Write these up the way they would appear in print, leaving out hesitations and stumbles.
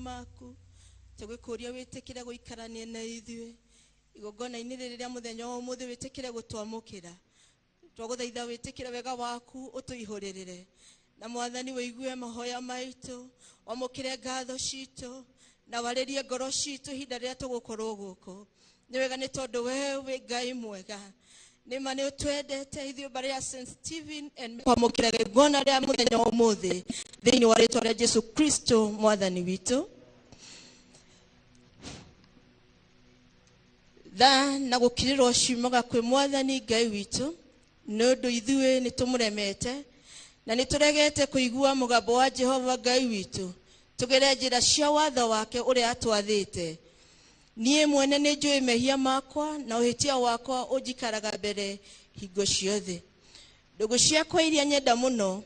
maku tũgĩkũria wĩtĩkĩre gũikarania na ithuĩ igongona-inĩ rĩrĩ rĩa mũthenya wa ũmũthĩ wĩtĩkĩre gũtwamũkĩra twagũthaitha wĩtĩkĩre wega waku ũtũihũrĩrĩre na mwathani wĩigue mahoya maitũ wamũkĩre ngatho citũ na warĩrie ngoro citũ ihinda rĩrĩa tũgũkorwo gũkũ nĩ wega nĩ tondũ we wĩ Ngai mwega nĩma nĩ ũtwendete ithuĩ mbarĩ ya St. Stephen and kwamũkĩra igongona rĩa mũthenya wa ũmũthĩ thĩinĩ wa rĩtwa rĩa Jesu Kristo mwathani witũ. Tha na gũkirĩrwo ciumaga kwĩ mwathani Ngai witũ nĩ ũndũ ithuĩ nĩ tũmũremete na nĩ tũregete kũigua mũgambo wa Jehova Ngai witũ tũgere njĩra cia watho wake ũrĩa atwathĩte. Niĩ mwene nĩ njũĩ mehia makwa na ũhĩtia wakwa ũnjikaraga mbere hingo ciothe. Ndũgũ ciakwa iria nyenda mũno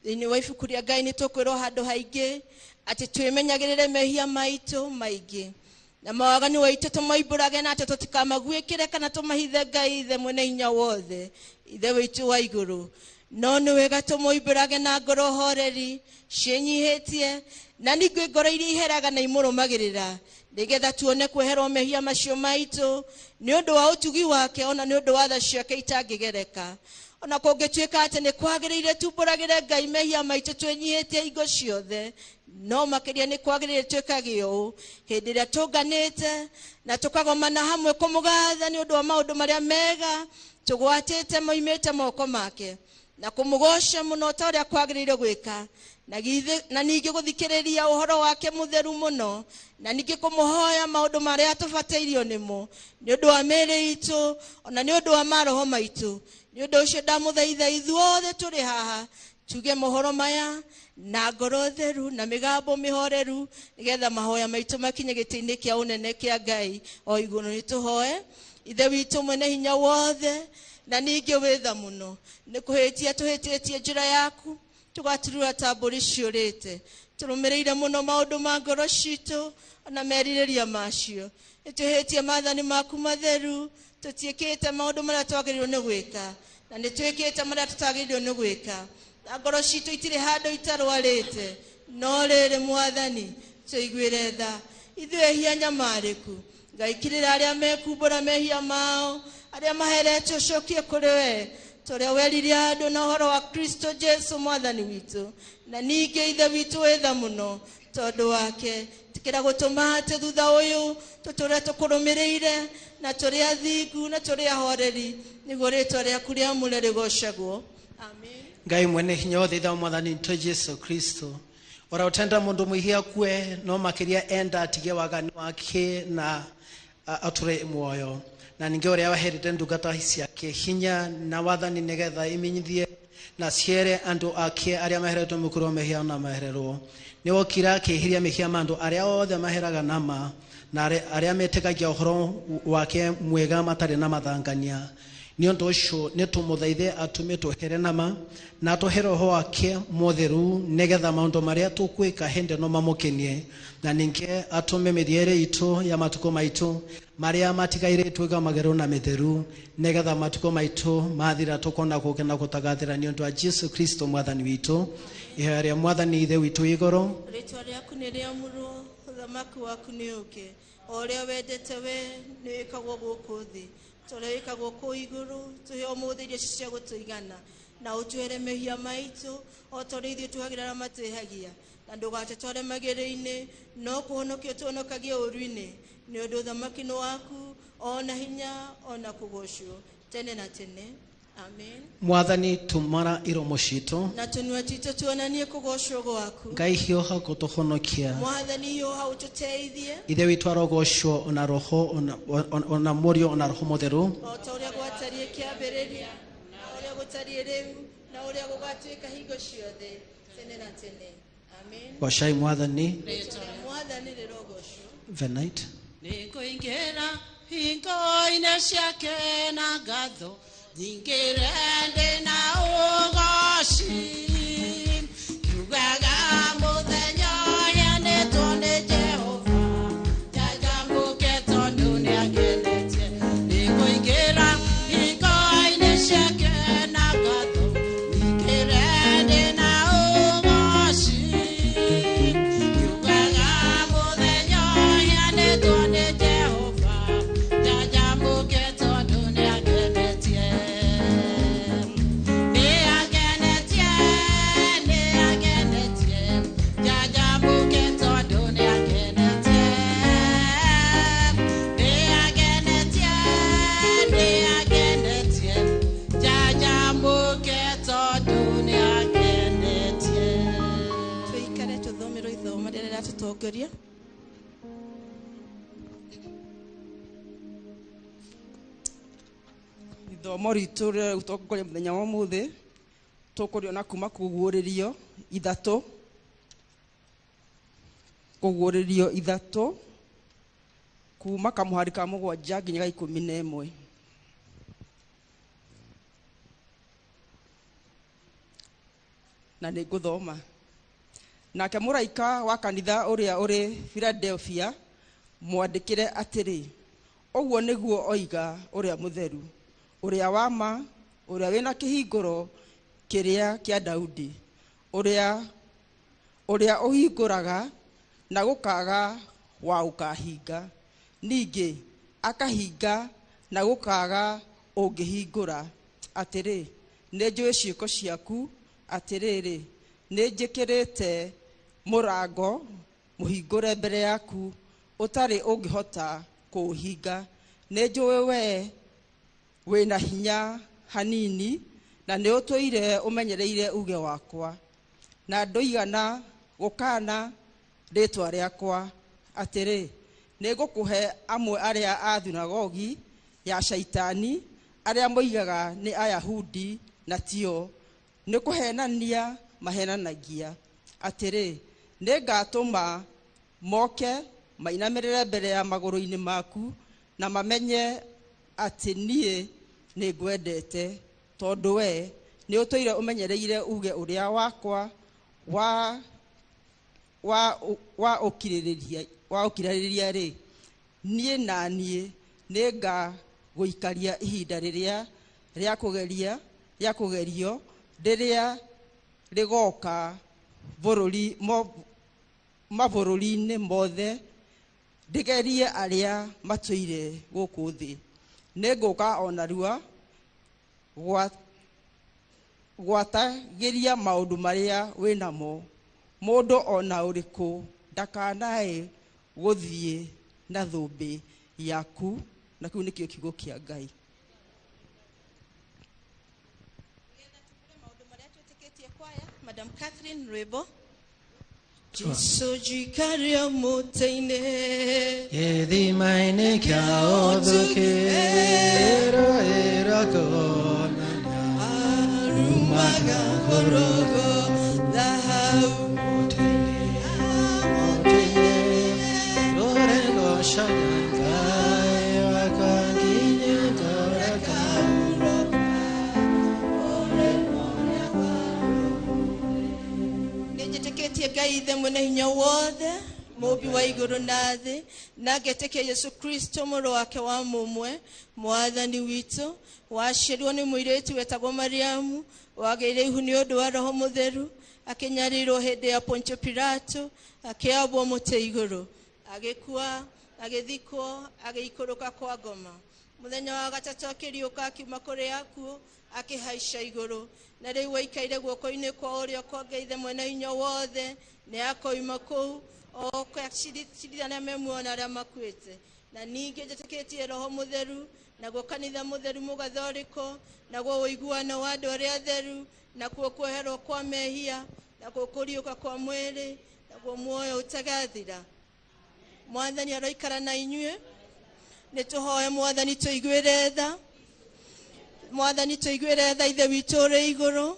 thĩinĩ wa ibuku rĩa Ngai nĩ tũkwĩrwo handũ haingĩ atĩ twĩmenyagĩrĩre mehia maitũ maingĩ na mawaganu waitũ tũmoimbũrage na atĩ tũtikamaguĩkĩre kana tũmahithe Ngai ithe mwene hinya wothe ithe witũ wa igũrũ. No nĩ wega tũmoimbũrage na ngoro horeri ciĩnyihĩtie na ningĩ ngoro iria iheraga na imũrũmagĩrĩra nĩgetha tuone kweherwo mehia macio maitũ nĩ ũndũ wa ũtugi wake ona nĩ ũndũ wa tha ciake itangĩgereka. Ona kũngĩtuĩka atĩ nĩ kwagĩrĩire tumbũragĩre Ngai mehia maitũ twĩnyihĩtie hingo ciothe no makĩria nĩ kwagĩrĩire twĩkage ũũ hĩndĩ ĩrĩa tũnganĩte na tũkagomana hamwe kũmũgatha nĩ ũndũ wa maũndũ marĩa mega tũgwatĩte moimĩte moko make na kũmũgoca mũno ta ũrĩa kwagĩrĩire gwĩka na ningĩ gũthikĩrĩria ũhoro wake mũtheru mũno na ningĩ kũmũhoya maũndũ marĩa tũbatairio nĩmo nĩ ũndũ wa mĩĩrĩ itũ ona nĩ ũndũ wa maroho maitũ. Nĩ ũndũ ũcio ndamũthaitha ithuothe tũrĩ haha tuge mohoro maya na ngoro theru na mĩgambo mĩhoreru nĩgetha mahoya maitũ makinye gĩtĩ-inĩ kĩa ũnene kĩa Ngai o igũrũ. Nĩ tũhoe. Ithe witũ mwene hinya wothe na ningĩ wĩtha mũno nĩ kũhĩtia tũhĩtĩtie njĩra yaku tũgaturura ta mbũri ciũrĩte tũrũmĩrĩire mũno maũndũ ma ngoro citũ ona merirĩria macio. Nĩ twĩhĩtie maathani maku matheru tũtiĩkĩte maũndũ marĩa twagĩrĩirwo nĩ gwĩka na nĩ twĩkĩte marĩa tũtagĩrĩirwo nĩ gwĩka na ngoro citũ itirĩ handũ itarwarĩte no rĩrĩ mwathani tũiguĩre tha ithuĩ ehia nyamarĩku. Ngai kirĩra arĩa mekumbũra mehia mao arĩa maheretio ũcokie kũrĩ we tũrĩa werire andũ na ũhoro wa Kristo Jesu mwathani witũ na ningĩ ithe witũ wĩtha mũno tondũ wake tĩkĩra gũtũma atĩ thutha ũyũ tũtũre tũkũrũmĩrĩire na tũrĩ athingu na tũrĩ ahoreri nĩguo rĩtwa rĩaku rĩamũre rĩgocagwo. Amen. Ngai mwene hinya wothe ithe wa mwathani witũ Jesu Kristo ora ũtenda mũndũ mwĩhia akue no makĩria enda atige waganu wake na atũre muoyo na ningĩ ũrĩa waherete ndungata ciake hinya na wathani nĩgetha imenyithie na ciere andũ ake arĩa maheretwo mũkũrũ wa mehia na mahererwo. Nĩ wokire akĩeheria mehia ma andũ arĩa othe maheraga nama na arĩa metĩkagia ũhoro wake mwega matarĩ na mathangania. Nĩ ũndũ ũcio nĩ tũmũthaithe atũme tũhere nama na atũhe roho wake mũtheru nĩgetha maũndũ marĩa tũkwĩka hĩndĩ ĩno mamũkenie na ningĩ atũme mĩthiĩre itũ ya matukũ maitũ marĩa matigaire ĩtuĩke mageru na mĩtheru nĩgetha matukũ maitũ mathira tũkona gũkena gũtagathĩra nĩ ũndũ wa Jesu Kristo mwathani witũ. Ihoya rĩa mwathani ithe witũ igũrũ. Rĩtwa rĩaku nĩ rĩamũrwo, ũthamaki waku nĩ ũke, o ũrĩa wendete we nĩ wĩkagwo gũkũ thĩ ta ũrĩa wĩkagwo kũu igũrũ. Tũhe ũmũthĩ irio cia gũtũigana na ũtũhere mehia maitũ o ta ũrĩa ithuĩ tuhagĩra arĩa matwĩhagia na ndũgatũtware magerio-inĩ no kũhonokia ũtũhonokagie ũũru-inĩ nĩ ũndũ ũthamaki nĩ waku ona hinya ona kũgocwo tene na tene. Amen. Mwathani tumara iromo citũ na tũnua twitũ tuonanie kũgocwo gwaku. Ngai hiũha gũtũhonokia. Mwathani hiũha ũtũteithie. Ithe witũ arogocwo ona roho ona mũriũ ona roho mũtheru o ta ũrĩa gwatariĩ kĩambĩrĩria na ũrĩa gũtariĩ rĩu na ũrĩa gũgatuĩka hingo ciothe tene na tene. Amen. Gocai mwathani. Rĩtwa rĩa mwathani rĩrogocwo. Venite. Nĩngũingĩra hingo-inĩ ciake na ngatho nyingĩre ndĩ na ũgoci kiugaga mũthenya ũheanĩtwo nĩ Jehova njanjamũke tondũ nĩangenetie. Nĩngũingĩra hingo-inĩ ciake na ngatho nyingĩre ndĩ na ũgoci kiugaga Mũtongoria. Ithomo ritũ rĩa gũtongoria mũthenya wa ũmũthĩ tũkũrĩona kuma kũguũrĩrio ithatũ, kũguũrĩrio ithatũ kuma kamũhari ka 7 nginya ga 11. Na nĩ ngũthoma. Nake mũraika wa kanitha ũrĩa ũrĩ Philadelphia mwandĩkĩre atĩrĩ, ũguo nĩguo oiga ũrĩa mũtheru, ũrĩa wa ma, ũrĩa wĩna kĩhingũro kĩrĩa kĩa Daudi, ũrĩa ũhingũraga na gũkaga wa ũkahinga, ningĩ akahinga na gũkaga ũngĩhingũra. Atĩrĩ, nĩ njũĩ ciĩko ciaku, atĩrĩrĩ, nĩ njĩkĩrĩte mũrango mũhingũre mbere yaku ũtarĩ ũngĩhota kũũhinga. Nĩ njũĩ we wĩna hinya hanini na nĩ ũtũire ũmenyereire uge wakwa, na ndũigana gũkana rĩtwa rĩakwa. Atĩrĩ, nĩ ngũkũhe amwe arĩa a thunagogi ya Shaitani, arĩa moigaga nĩ Ayahudi na tio, nĩ kũhenania mahenanagia. Atĩrĩ, nĩ ngatũma moke mainamĩrĩre mbere ya magũrũ-inĩ maku na mamenye atĩ niĩ nĩ ngwendete, tondũ we nĩ ũtũire ũmenyereire uge ũrĩa wakwa wa ũkirĩrĩria rĩ, niĩ na niĩ nĩ ngagũikaria ihinda rĩrĩa rĩa kũgerio rĩrĩa rĩgoka mabũrũri-inĩ mothe, ndĩgerie arĩa matũire gũkũ thĩ. Nĩ ngũka o narua gwatagĩria maũndũ marĩa wĩnamo, mũndũ o na ũrĩkũ ndakanae gũthiĩ na thũmbĩ yaku. Na kĩu nĩkĩo kiugo kĩa Ngai. Madam Catherine Rwebo. Jesu jikaria mũtĩ-inĩ, gĩthima-inĩ kĩa ũthũkĩro ĩrakonania arumaga korogo thahau mũtĩ-inĩ rũregocaga Ngai wakwa nginya ngoreka. Nĩnjĩtĩkĩtie Ngai Ithe mwene hinya wothe, mũũmbi wa igũrũ na thĩ, na ngetĩkia Yesu Kristo mũrũ wake wa mũmwe, mwathani witũ, waciarirwo nĩ mũirĩtu wetagwo Mariamu, wagĩire ihu nĩ ũndũ wa Roho Mũtheru, akĩnyarirwo hĩndĩ ya Pontio Pilato, akĩambwo mũtĩ igũrũ, agĩkua, agĩthikwo, agĩikũrũka kwa ngoma. Mũthenya wa gatatũ akĩriũka akiuma kũrĩ akuũ, akĩhaica igũrũ, na rĩu aikaire guoko-inĩ kwa ũrĩo kwa Ngai Ithe mwene hinya wothe, nĩ akoima kũu oke acirithania me muoyo na arĩa makuĩte. Na ningĩ njĩtĩkĩtie Roho Mũtheru, naguo kanitha mũtheru mũgathorĩko, naguo ũiguano wa andũ arĩa atheru, nakuo kuoherwo kwa mehia, nakuo kũriũka kwa mwĩrĩ, naguo muoyo ũtagathira. Mwathani aroikara na inyuĩ. Nĩ tũhoe Mwathani tũiguĩre tha. Mwathani tũiguĩre tha, Ithe witũ ũrĩ igũrũ.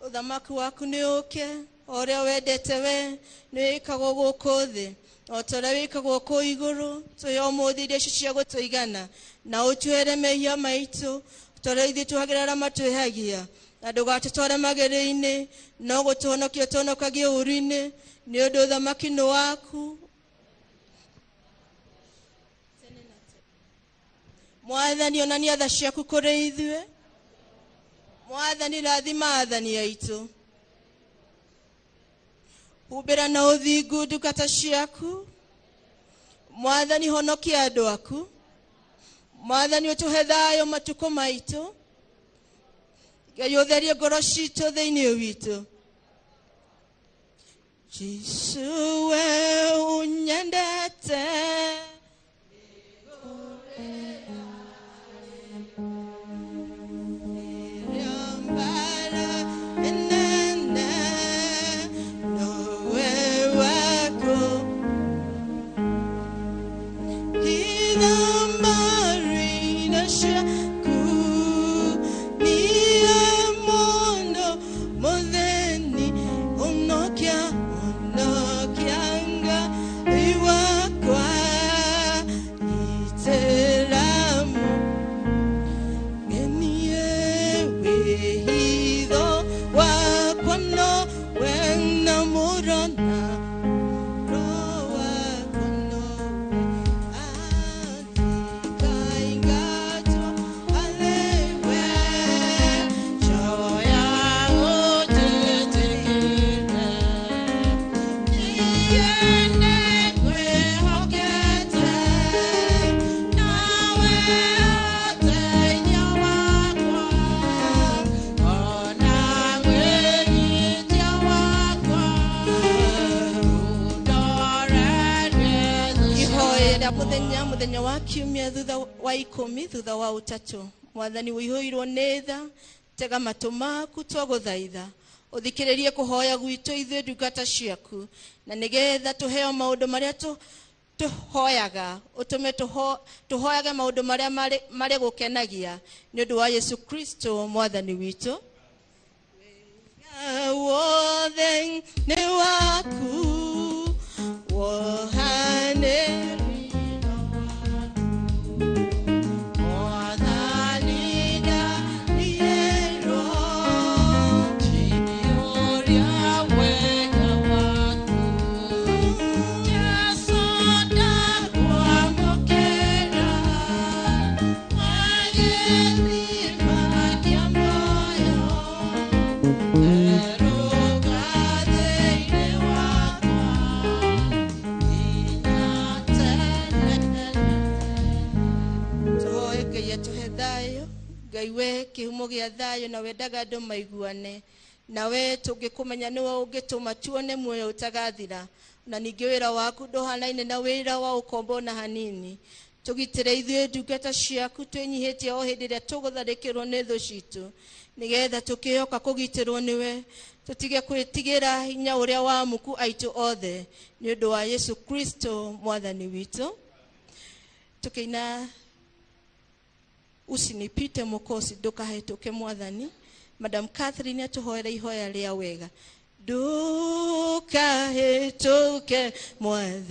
Ũthamaki waku nĩ ũũke, o ũrĩa wendete we nĩ wĩkagwo gũkũ thĩ o ta ũrĩa wĩkagwo kũu igũrũ. Tũhe ũmũthĩ irio icio cia gũtũigana, na ũtuhere mehia maitũ ta ũrĩa ithuĩ tũhagĩra arĩa matwĩhagia, na ndũgatũtware magerio-inĩ, no gũtũhonokia ũtũhonokagie ũũru-inĩ, nĩ ũndũ ũthamaki nĩ waku. Mwathani onania tha ciaku kũrĩ ithuĩ. Mwathani rathima athani aitũ. Humbĩra na ũthingu ndungata ciaku. Mwathani honokia andũ aku. Mwathani ũtũhe thayũ matukũ maitũ. Ngai ũtherie ngoro citũ thĩinĩ witũ. Jesu we ũnyendete, mbara nene, nowe. Kiumia thutha wa 10 thutha wa 3. Mwathani ũihũirwo nĩ tha, tega matũ maku twagũthaitha, ũthikĩrĩrie kũhoya gwitũ ithuĩ ndungata ciaku, na nĩgetha tũheo maũndũ marĩa tũhoyaga, ũtũme tũhoyage maũndũ marĩa marĩ gũkenagia, nĩ ũndũ wa Yesu Kristo Mwathani witũ. Wothe nĩ waku, wohanĩri Ngai we kĩhumo gĩa thayũ na wendaga andũ maiguane, nawe tũngĩkũmenya nĩwe ũngĩtũma tuone muoyo ũtagathira, na ningĩ wĩra waku ndũhanaine na wĩra wa ũkombo na hanini. Tũgitĩre ithuĩ ndungata ciaku twĩnyihĩtie o hĩndĩ ĩrĩa tũgũtharĩkĩrwo nĩ thũ citũ, nĩgetha tũkĩhoka kũgitĩrwo nĩwe, tũtige kwĩtigĩra hinya ũrĩa wa muku aitũ othe, nĩ ũndũ wa Yesu Kristo Mwathani witũ. Tũkĩina usinipite Mwokozi, ndũkahĩtũke Mwathani. Madam Catherine atũhoere ihoya rĩa wega. Ndũkahĩtũke Mwathani,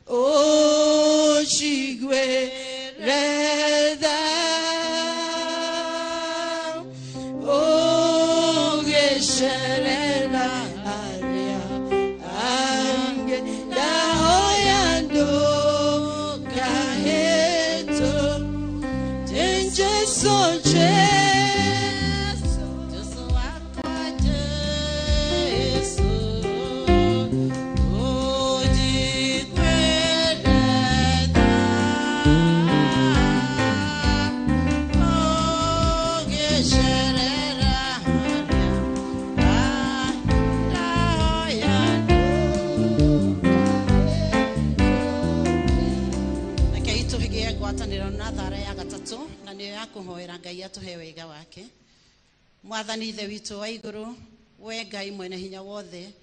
ũnjiguĩre tha, ũgĩcerera arĩa angĩ, ndahoya ndũkahĩtũke Jesu, Jesu, Jesu wakwa Jesu, ũnjiguĩre tha, ũgĩcerera arĩa ndahoya ndũkahĩtũke. Rekei tũhĩgĩe ngwatanĩro na thara ya gatatũ, na nĩyo ya kũhoera Ngai atũhe wega wake. Mwathani Ithe witũ wa igũrũ, we Ngai mwene hinya wothe,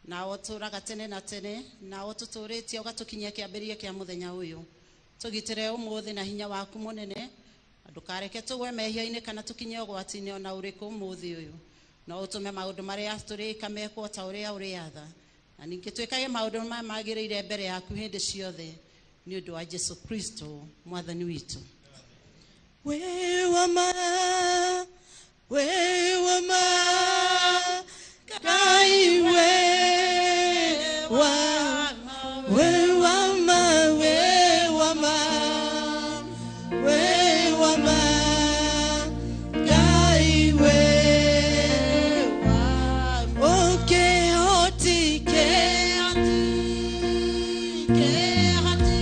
na ũtũũraga tene na tene, na ũtũtũũrĩtie ũgatũkinyia kĩambĩrĩria kĩa mũthenya ũyũ. Tũgitĩre ũmũthĩ na hinya waku mũnene, ndũkareke tũgwe mehia-inĩ kana tũkinye ũgwati-inĩ ona ũrĩkũ ũmũthĩ ũyũ. No ũtũme maũndũ marĩa tũrĩka mekwo ta ũrĩa ũrĩatha, na ningĩ twĩkage maũndũ maya magĩrĩire mbere yaku hĩndĩ ciothe, nĩ ũndũ wa Jesu Kristo Mwathani witũ. We wama, we wama, Ngai we wa, we wama, we wama, we wama, Ngai we wa. Ũkĩhoti, kĩhoti, kĩhoti,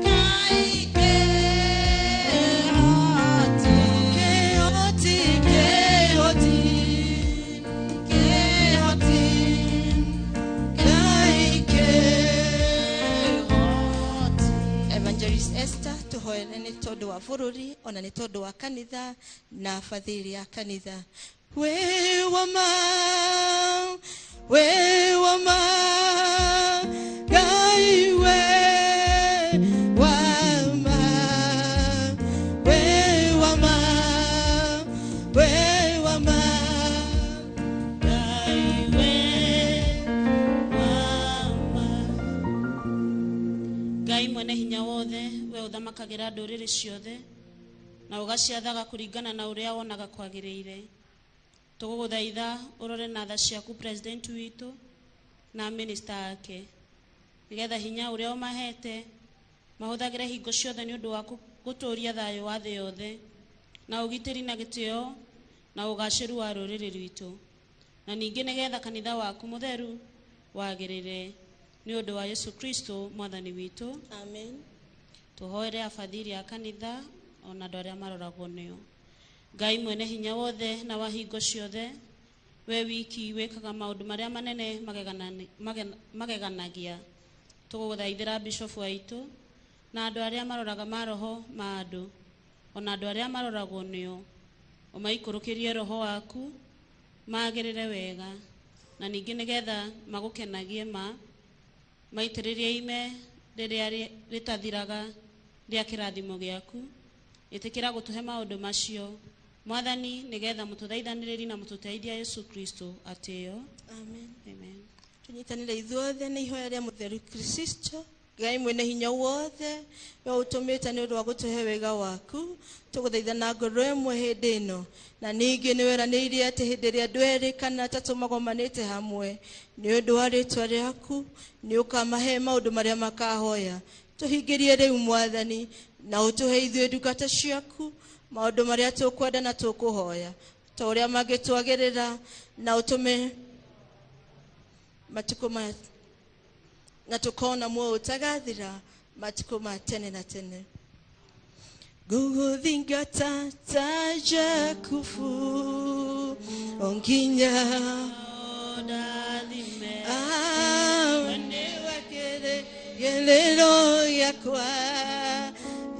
Ngai kĩhoti, kĩhoti, kĩhoti, kĩhoti, Ngai kĩhoti. Evangelist Esther, tũhoere nĩ tondũ wa bũrũri ona nĩ tondũ wa kanitha na bathiri ya kanitha. We wama, we wama, Ngai we wama, we wama, we wama, Ngai we wama. Ngai mwene hinya wothe, we ũthamakagĩra ndũrĩrĩ ciothe na ũgaciathaga kũringana na ũrĩa wonaga kwagĩrĩire. Tũgũgũthaitha ũrore na tha ciaku president witũ na minister ake, nĩgetha hinya ũrĩa ũmahete mahũthagĩre hingo ciothe nĩ ũndũ wa gũtũũria thayũ wa thĩ yothe na ũgitĩri na gĩtĩo na ũgacĩru wa rũrĩrĩ rwitũ, na ningĩ nĩgetha kanitha waku mũtheru wagĩrĩre, nĩ ũndũ wa Yesu Kristo Mwathani witũ. Amen. Tũhoere abathiri a kanitha ona andũ arĩa maroragwo nĩo. Ngai mwene hinya wothe na wa hingo ciothe, we wiki wĩkaga maũndũ marĩa manene mageganagia. Tũgũgũthaithĩra bishofu aitũ na andũ arĩa maroraga maroho ma andũ, ona andũ arĩa maroragwo nĩo, ũmaikũrũkĩrie roho waku magĩrĩre wega, na ningĩ nĩgetha magũkenagie ma maitĩrĩrie ime rĩrĩa rĩtathiraga rĩa kĩrathimo gĩaku. Ĩtĩkĩra gũtũhe maũndũ macio Mwathani, nĩgetha mũtũthaithanĩrĩri na mũtũteithia Yesu Kristo atĩo. Amen. Amen. Tũnyitanĩre ithuothe nĩ ihoya rĩa mũtheru Kristo Ngai mwene hinya wothe, we ũtũmĩte nĩ ũndũ wa gũtũhe wega waku, tũgũthaitha na ngoro ĩmwe hĩndĩ ĩno, na ningĩ nĩ weranĩirie atĩ hĩndĩ ĩrĩa andũ erĩ kana atatũ magomanĩte hamwe nĩ ũndũ wa rĩtwa rĩaku, nĩ ũkamahe maũndũ marĩa makahoya. Tũhingĩrie rĩu Mwathani, na ũtũhe ithuĩ ndungata ciaku maũndũ marĩa tũkwenda na tũkũhoya ta ũrĩa mangĩtwagĩrĩra, na ũtũme matukũ ma na tukona muoyo ũtagathira matukũ ma tene na tene. Ngũgũthingata ta Jakubu o nginya Ũndathime. We nĩwe kĩrĩgĩrĩro gĩakwa,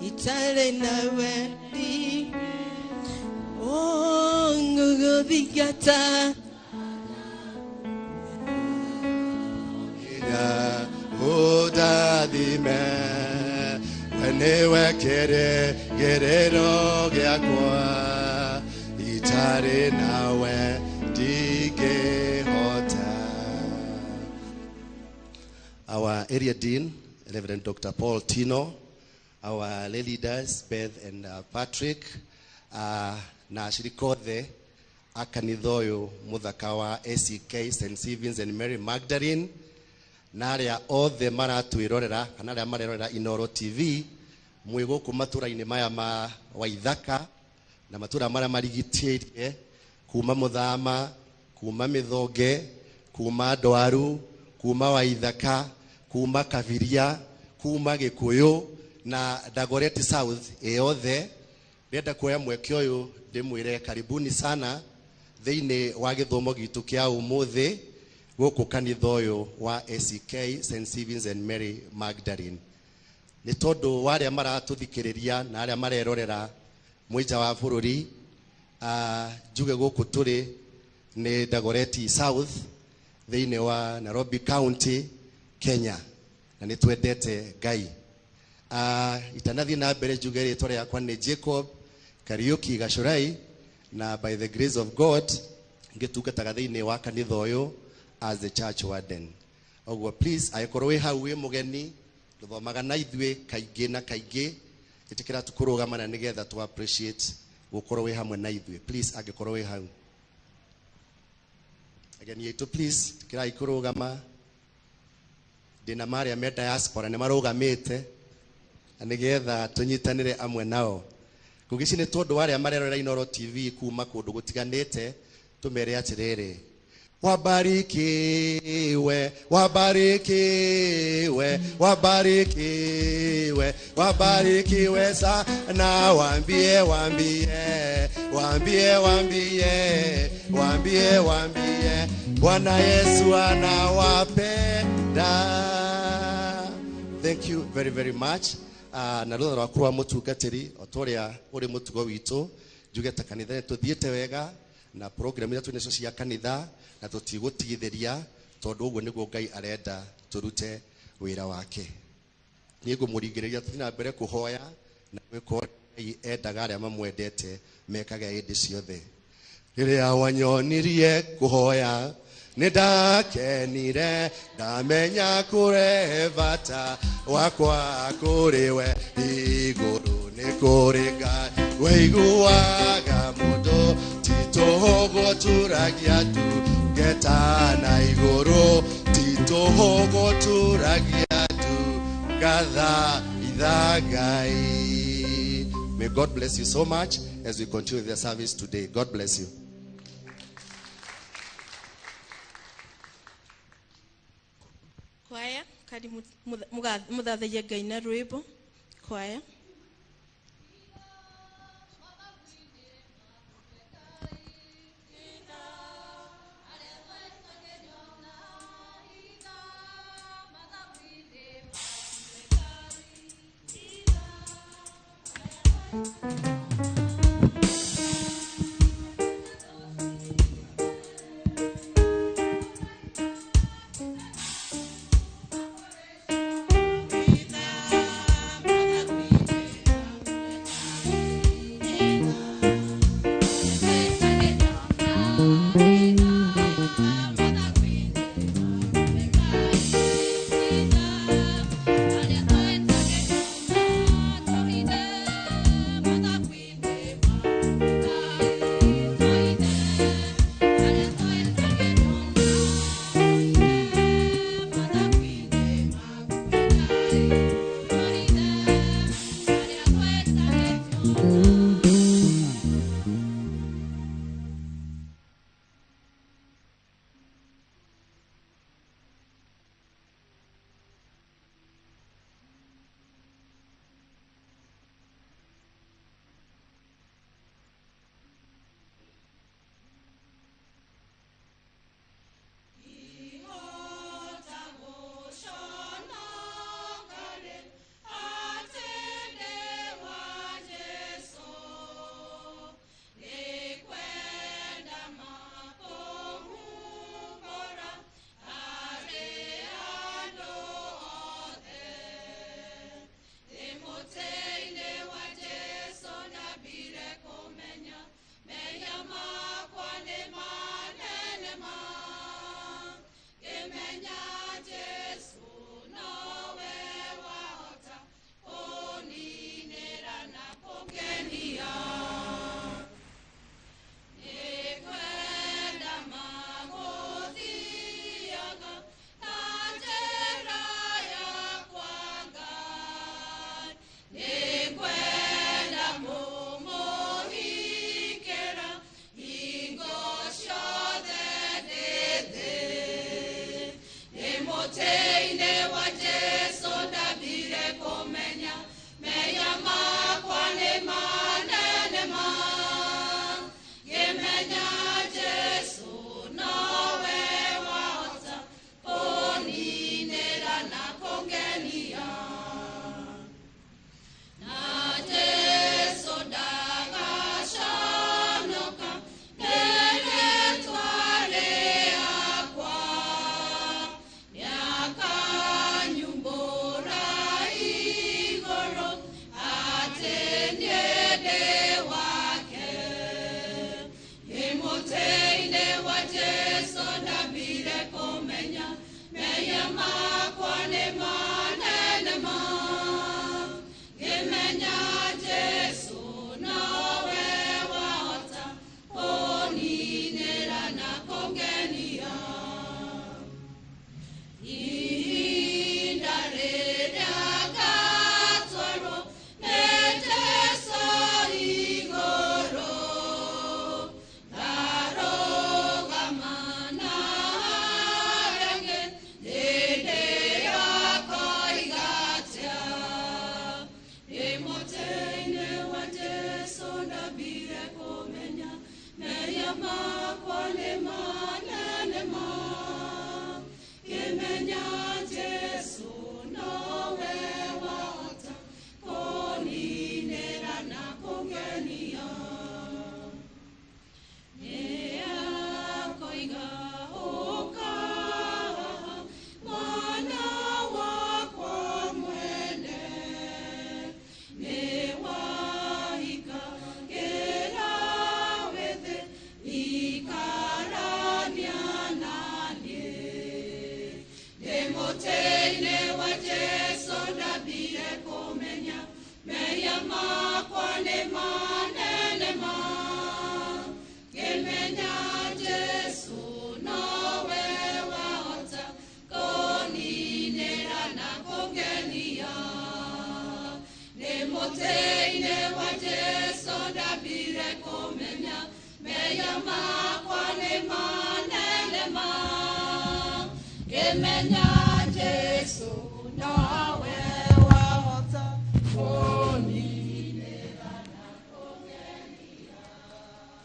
itarĩ nawe ndi. Oh, ngũgũthingata Ũndathime, we nĩwe kĩrĩgĩrĩro gĩakwa, itarĩ nawe ndingĩhota. Our area dean, Reverend Dr. Paul Tino, our lay leaders, Beth and Patrick, na ashirika othe a kanitha ũyũ mũthaka wa ACK St. Stephen's and Mary Magdalene, na arĩa othe maratwĩrorera kana arĩa marerorera Inoro TV mwĩ gũkũ matũra-inĩ maya ma Waithaka na matũra marĩa marigitĩrie, kuma Mũthama, kuma Mĩthonge, kuma Ndwaru, kuma Waithaka, kuma Kabiria, kuma Gĩkũyũ na Dagoretti South ĩyothe. Ndĩrenda kuoya mweke ũyũ ndĩmwĩre karibuni sana thĩinĩ wa gĩthomo gitũ kĩa ũmũthĩ gũkũ kanitha ũyũ wa ACK St. Stephen's and Mary Magdalene. Nĩ tondũ wa arĩa maratũthikĩrĩria na arĩa marerorera mwĩ nja wa bũrũri, njuge gũkũ tũrĩ nĩ Dagoretti South thĩinĩ wa Nairobi County, Kenya, na nĩ twendete Ngai. Itanathiĩ na mbere njuge rĩtwa rĩakwa nĩ Jacob Kariuki Gacũrai, na by the grace of God ngĩtungataga thĩinĩ wa kanitha ũyũ as the church warden. Ũguo please, angĩkorwo wĩ hau wĩ mũgeni, tũthomaga na ithuĩ kaingĩ na kaingĩ, ĩtĩkĩra tũkũrũgama na nĩgetha tũ appreciate gũkorwo wĩ hamwe na ithuĩ. Please, angĩkorwo wĩ hau. Ageni aitũ please, ĩtĩkĩrai kũrũgama. Ndĩna marĩa me diaspora nĩ marũgamĩte na nĩgetha tũnyitanĩre amwe nao. Ngũgĩ ici nĩ tondũ wa arĩa marerorera Inoro TV kuma kũndũ gũtiganĩte, tũmere atĩrĩrĩ, wabarikiwe, wabarikiwe, wabarikiwe, wabarikiwe sana. Waambie, waambie, waambie, waambie, waambie, waambie, Bwana Yesu anawapenda. Thank you very, very much. Na rũtha rwaku rwa mũtungatĩri o ta ũrĩa ũrĩ mũtugo witũ, njuge ta kanitha nĩ tũthiĩte wega na program iria twĩ nacio cia kanitha, na tũtigũtigithĩria tondũ ũguo nĩguo Ngai arenda tũrute wĩra wake. Niĩ ngũmũringĩrĩria tũthiĩ na mbere kũhoya na gwĩka ũrĩa Ngai endaga arĩa mamwendete mekage hĩndĩ ciothe. Rĩrĩa wanyonirie kũhoya nĩ ndakenire, ndamenya kũrehe bata wakwa kũrĩ we. Igũrũ nĩ kũrĩ Ngai wĩiguaga mũndũ, ti tũhũ gũturagia ndu ngeta na igũrũ, ti tũhũ gũturagia ndu ngatha itha Ngai. May God bless you so much as we continue the service today. God bless you. Kwaya, kadi muthathaie Ngai na rwĩmbo. Kwaya.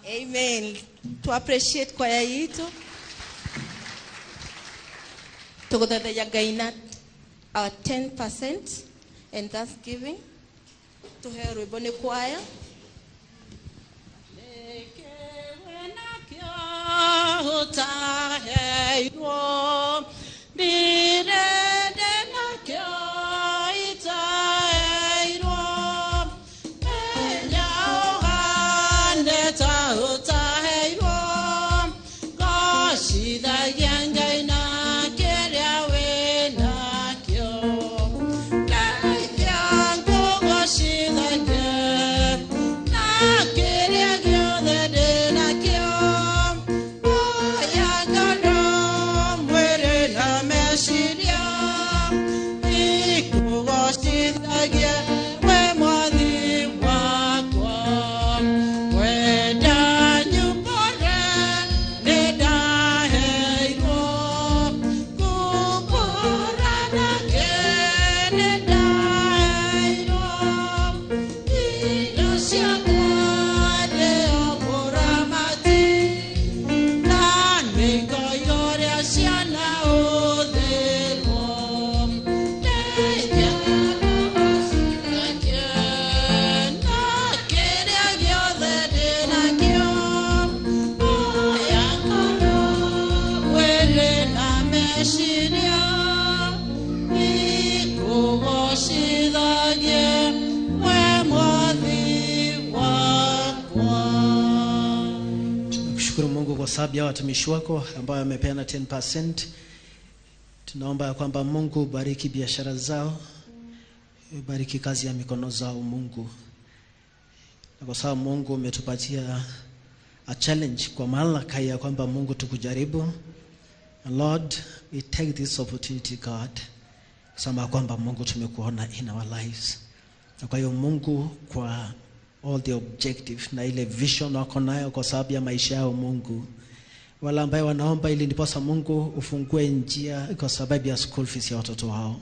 Amen. To appreciate kwaya yitu. Tuguthathaiya Ngai na our 10% and thanksgiving. Tũheo rwĩmbo nĩ kwaya. Tunakushukuru Mungu kwa sababu ya watumishi wako ambao wamepeana 10%. Tunaomba ya kwamba Mungu ubariki biashara zao, ubariki kazi ya mikono zao Mungu. Na kwa sababu Mungu umetupatia a challenge kwa mamlaka ya kwamba Mungu tukujaribu. And Lord, we take this opportunity, God, kusema kwamba Mungu tumekuona in our lives. Na kwa hiyo Mungu, kwa all the objective na ile vision wako nayo kwa sababu ya maisha yao Mungu, wale ambaye wanaomba ili ndiposa Mungu ufungue njia kwa sababu ya school fees ya watoto wao,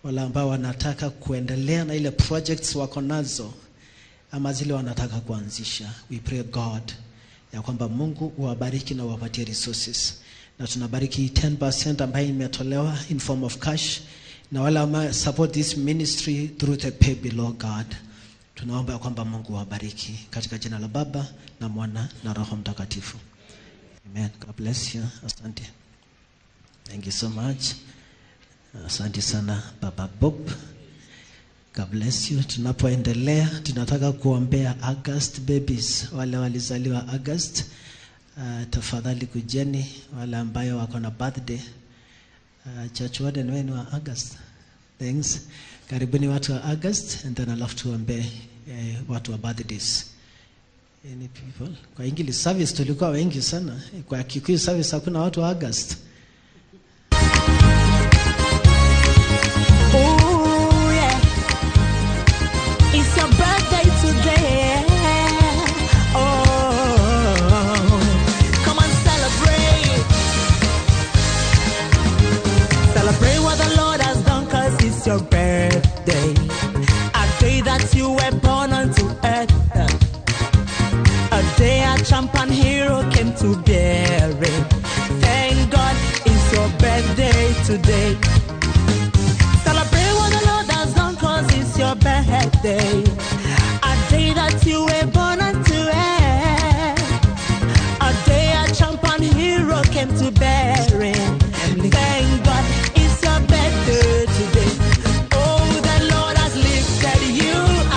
wale ambao wanataka kuendelea na ile projects wako nazo ama zile wanataka kuanzisha, we pray God ya kwamba Mungu uwabariki na uwapatie resources. Na tunabariki 10% ambayo imetolewa in form of cash, na wale ambao support this ministry through the pay below, God, tunaomba ya kwamba Mungu uwabariki katika jina la Baba na Mwana na Roho Mtakatifu. Amen. God bless you. Asante. Thank you so much. Asante sana Baba Bob. God bless you. Tunapoendelea tunataka kuombea August babies, wale walizaliwa August. Tafadhali kujeni, wale ambayo wako na birthday. Church warden, wewe ni wa August. Thanks. Karibuni watu wa August, and then alafu tuombe watu wa birthdays. Any people? Kwa English service tulikuwa wengi sana. Kwa Kikuyu service hakuna watu wa August. Ooh, yeah. It's your birthday today. Oh, come on, celebrate. Celebrate what the Lord has done, 'cause it's your birthday. A day that you were born onto earth. A day a champion hero came to bear it. Thank God it's your birthday today. Celebrate what the Lord has done, 'cause it's your birthday. A day that you were born unto earth. A day a champion hero came to bear it. Thank God it's your birthday today. Oh, the Lord has lifted you,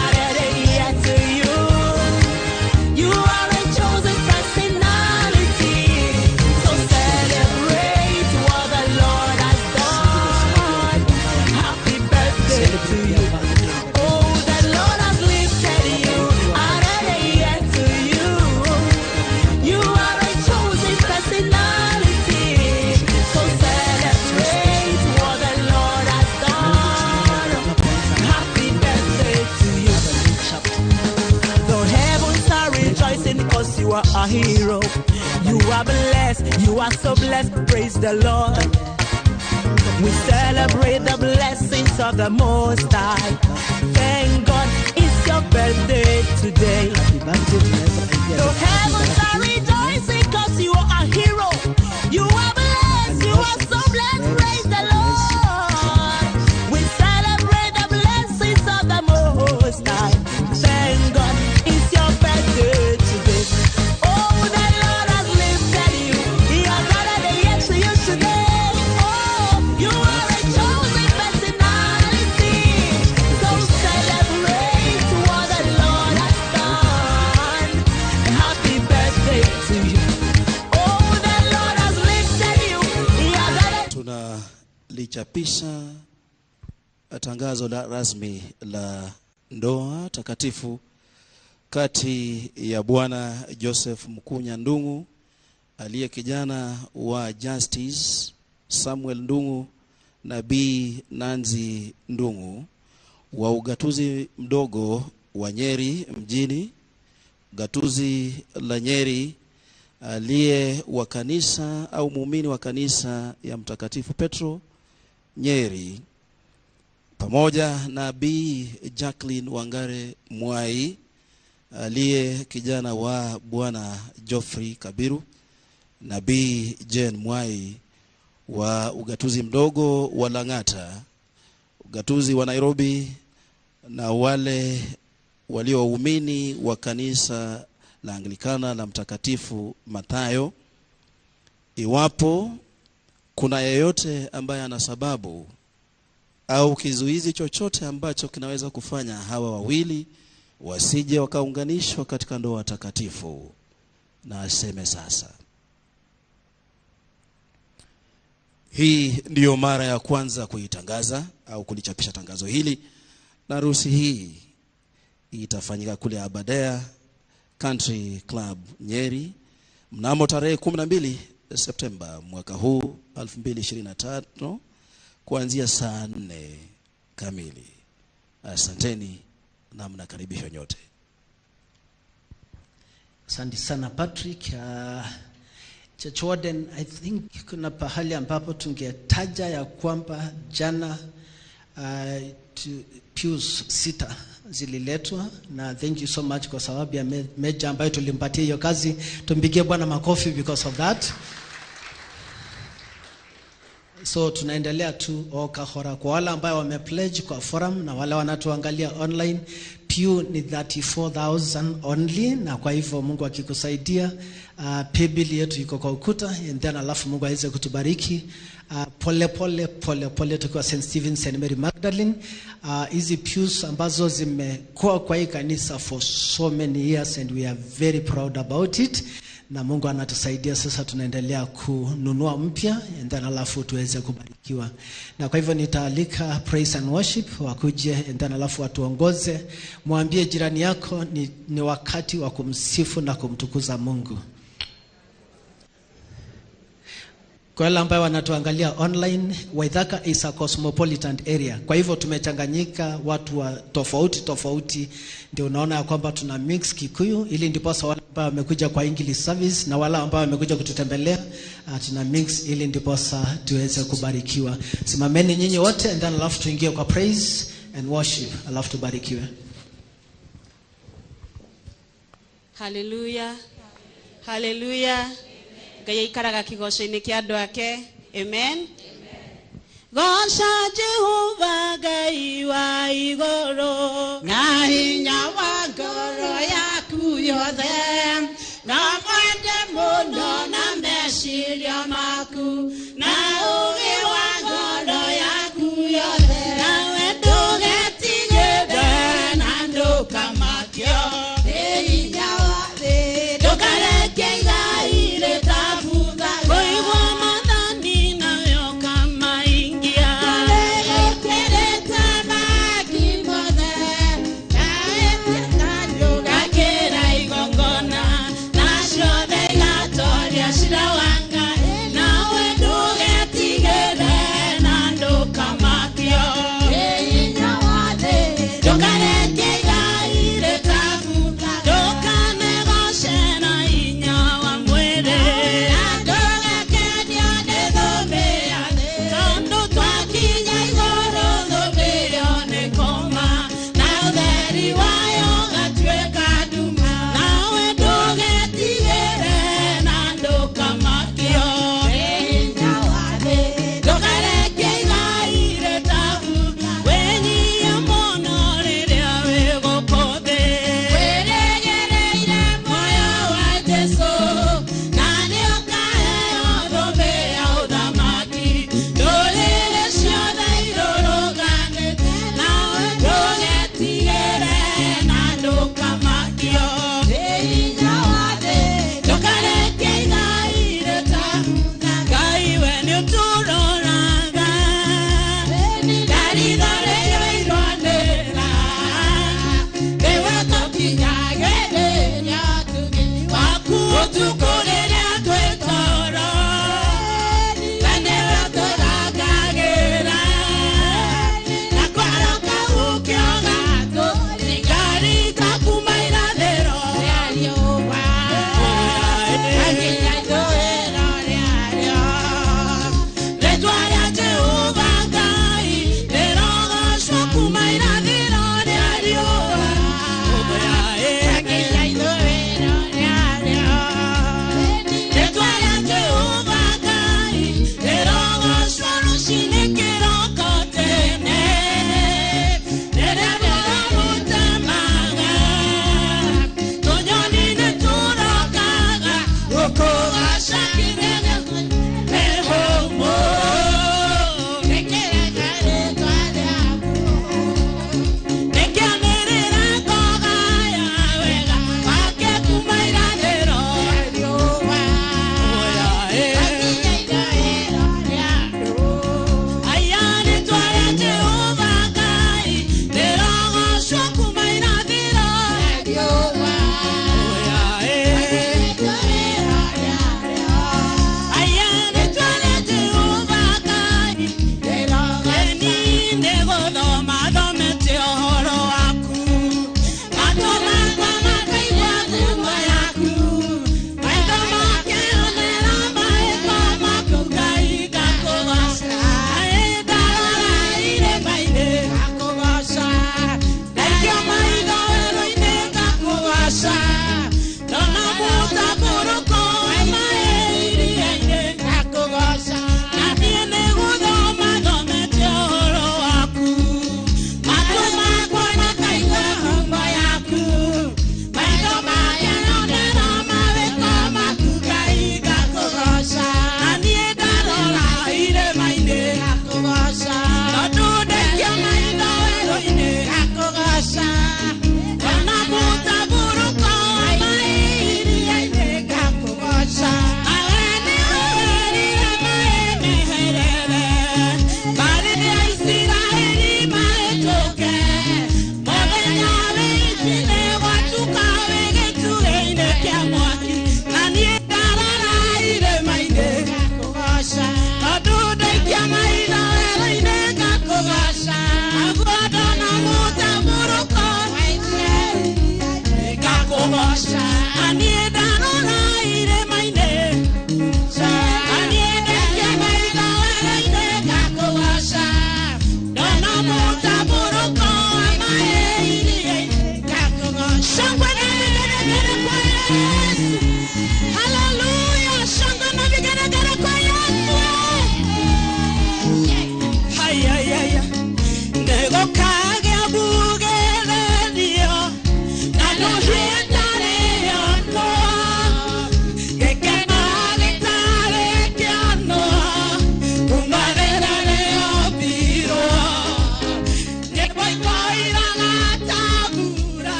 added a year to you. You are a chosen personality. So celebrate what the Lord has done. Happy birthday to you. Oh, the Lord has lifted you, added a year to you. You are a chosen personality. So celebrate what the Lord has done. Happy birthday to you. The heavens are rejoicing 'cause you are a hero. You are blessed, you are so blessed, praise the Lord. We celebrate the blessings of the Most High. Thank God it's your birthday today. Happy birthday, tunaweza kuingia The katika heavens are rejoicing 'cause you are a hero. You are blessed, you are so blessed, praise the Lord. We celebrate the blessings of the Most High. Kuchapisha tangazo la rasmi la ndoa takatifu kati ya Bwana Joseph Mkunya Ndung'u aliye kijana wa Justice Samuel Ndung'u na Bi Nanzi Ndung'u wa ugatuzi mdogo wa Nyeri mjini, gatuzi la Nyeri, aliye wa kanisa au muumini wa kanisa ya Mtakatifu Petro Nyeri, pamoja na Bi Jacqueline Wangare Mwai aliye kijana wa Bwana Geoffrey Kabiru na Bi Jane Mwai wa ugatuzi mdogo wa Lang'ata, ugatuzi wa Nairobi, na wale walio waumini wa kanisa la Anglikana la Mtakatifu Mathayo. Iwapo kuna yeyote ambaye ana sababu au kizuizi chochote ambacho kinaweza kufanya hawa wawili wasije wakaunganishwa katika ndoa takatifu, na aseme sasa. Hii ndiyo mara ya kwanza kuitangaza au kulichapisha tangazo hili, na harusi hii itafanyika kule Aberdare Country Club Nyeri mnamo tarehe 12 Septemba mwaka huu 2025 kuanzia saa 4 kamili. Asanteni na mnakaribishwa nyote. Asante sana Patrick. Church Warden, I think kuna pahali ambapo tungetaja ya kwamba jana pews 6 zililetwa, na thank you so much kwa sababu ya meja ambayo tulimpatia hiyo kazi. Tumpigie Bwana makofi because of that. So tunaendelea tu okahora kwa wale ambao wamepledge kwa forum na wale wanatuangalia online, pew ni 34,000 only, na kwa hivyo Mungu akikusaidia, paybill yetu iko kwa ukuta, and then alafu Mungu aweze kutubariki pole pole pole pole tukiwa St. Stephen St. Mary Magdalene. Hizi pews ambazo zimekuwa kwa hii kanisa for so many years and we are very proud about it, na Mungu anatusaidia sasa, tunaendelea kununua mpya and then alafu tuweze kubarikiwa. Na kwa hivyo nitaalika praise and worship wakuje and then alafu watuongoze. Mwambie jirani yako ni wakati wa kumsifu na kumtukuza Mungu. Kwa wale ambao wanatuangalia online, Waithaka is a cosmopolitan area. Kwa hivyo tumechanganyika watu wa tofauti tofauti, ndio unaona ya kwamba tuna mix Kikuyu, ili ndiposa wale ambao wamekuja kwa English service na wale ambao wamekuja kututembelea, tuna mix ili ndiposa tuweze kubarikiwa. Simameni nyinyi wote and then alafu tuingie kwa praise and worship, alafu tubarikiwe. Hallelujah. Hallelujah. Ngai aikaraga kĩgooco-inĩ kĩa andũ ake. Amen. Goca Jehova Ngai wa igũrũ, na hinya wa ngoro yaku yothe, na mwende mũno na meciria maku, na ũũgĩ wa ngoro yaku yothe, nawe ndũgetigĩre na ndũkamakio nĩ hinya wa thĩ, ndũkareke igai rĩtabutha. Kũigua maathani nayo kamaingia, Rĩgĩkĩrĩte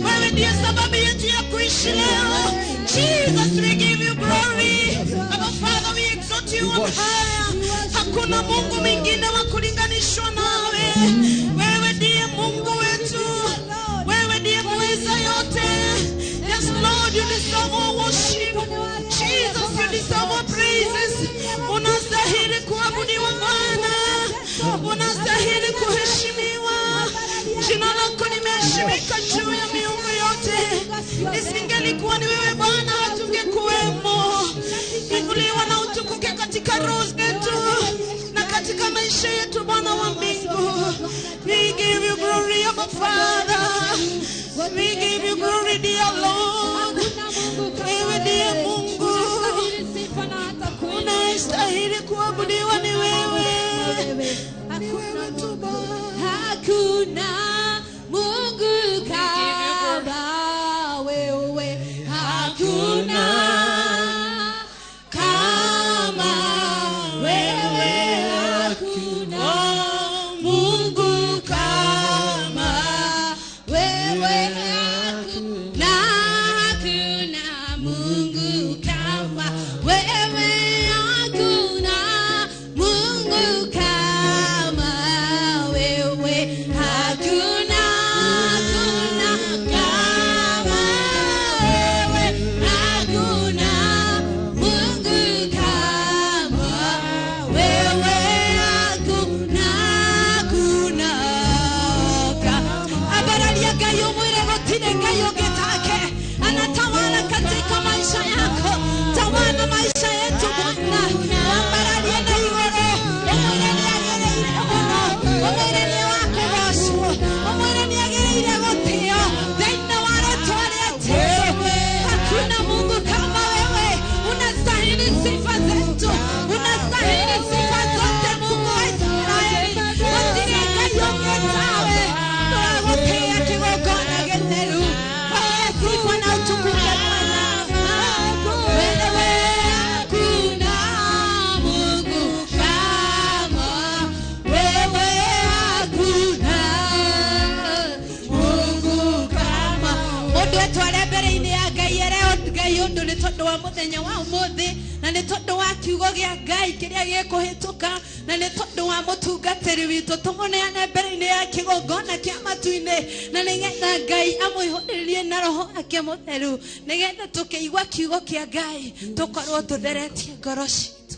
Wewe ndiye sababu yetu ya kuishi leo. Jesus, we give you glory. Our Father, we exalt you on high. Hakuna Mungu mwingine wa kulinganishwa nawe. Wewe ndiye Mungu wetu. Wewe ndiye muweza yote. Yes, Lord, you deserve our worship. Jesus, you deserve our praises. Unastahili kuabudiwa Bwana. Unastahili kuheshimiwa. Jina lako limeheshimika juu ya miungu yote. Isingelikuwa ni wewe Bwana, hatungekuwemo. Inuliwa na utukuke katika roho zetu na katika maisha yetu, Bwana wa mbingu. We give you glory, our Father. We give you glory, dear Lord. Wewe ndiye Mungu unayestahili kuabudiwa, ni wewe. Ni wewe tu Bwana. Hakuna Mungu kama wewe, hakuna kama wewe, hakuna Mungu kama wewe, hakuna, hakuna Mungu kama wewe, hakuna Mungu kama wewe, hakuna, hakuna kama wewe, hakuna Mungu kama wewe, hakuna, hakuna kama. Abaralia Ngai umwire gũtirĩ Ngai ũngĩ take. Anatawala katika maisha yako. Tawala maisha yetu Bwana. Wambararie na igũrũ. Ũmwĩre nĩagĩrĩire mũno. Ũmwĩre nĩ wa kũgocwo. Ũmwĩre nĩagĩrĩire gũtĩo. Thĩinĩ wa rĩtwa rĩa Jesũ. Hakuna Mungu kama wewe. Unastahili sifa zetu. Unastahili sifa zote Mungu wa Israeli. Gũtirĩ Ngai ũngĩ tawe. Tũragũtĩĩa kĩgongona gĩtheru. Pokea sifa na utukufu Bwana. Wewe hakuna Mungu kama wewe, hakuna Mungu kama. Mũndũ etware mbere-inĩ ya Ngai ere Ngai ũndũ nĩ tondũ wa mũthenya wa ũmũthĩ, na nĩ tondũ wa kiugo gĩa Ngai kĩrĩa gĩkũhĩtũka, na nĩ tondũ wa mũtungatĩri witũ. Tũmũneane mbere-inĩ ya kĩgongona kĩa matu-inĩ, na nĩgetha Ngai amũihũrĩrie na roho ake mũtheru, nĩgetha tũkĩigua kiugo kĩa Ngai tũkorwo tũtheretie ngoro citũ.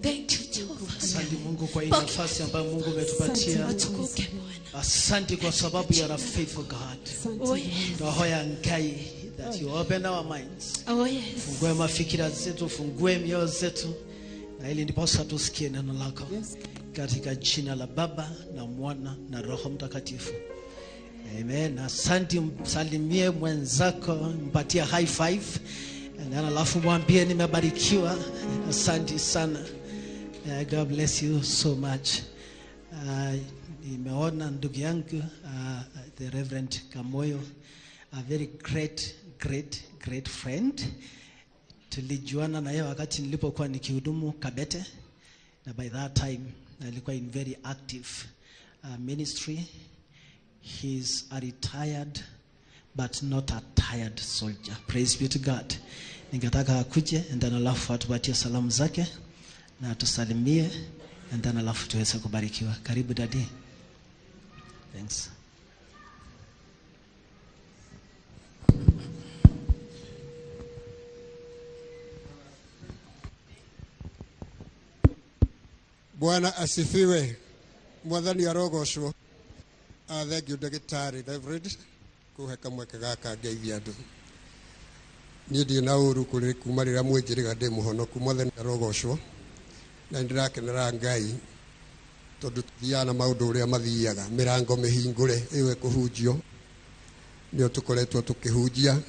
Thank you, Jehovah. Asante Mungu kwa hii nafasi ambayo Mungu umetupatia. Utukuke Bwana. Asante kwa sababu you are a faithful God. Oh yes. Roho ya Ngai, that you open our minds. Oh yes. Fungue mafikira zetu, fungue mioyo zetu, na ili ndiposa tusikie neno lako. Katika jina la Baba na Mwana na Roho Mtakatifu. Amen. Asante, msalimie mwenzako, mpatie high five. And then alafu mwambie nimebarikiwa. Asante sana. God bless you so much. Nimeona ndugu yangu the Reverend Kamoyo, a very great, great, great friend. Tulijuana na yeye wakati nilipokuwa nikihudumu Kabete, na by that time alikuwa in very active ministry. He's a retired but not a tired soldier. Praise be to God. Ningetaka akuje and then alafu atupatie salamu zake na atusalimie and then alafu tuweze kubarikiwa. Karibu daddy. Thanks. Bwana asifiwe. Mwathani arogocwo. Thank you ndagĩtarĩ Reverend kũhe kamweke gaka ngeithia andũ. Niĩ ndirĩ na ũru kũrĩ kuma rĩrĩa mwĩnjĩrĩga ndĩ mũhonoku. Mwathani arogocwo. Na nĩ ndĩrakenera Ngai tondũ tũthiaga na maũndũ ũrĩa mathiaga, mĩrango mĩhingũre ĩyo ĩkũhunjio nĩyo tũkoretwo tũkĩhunjia,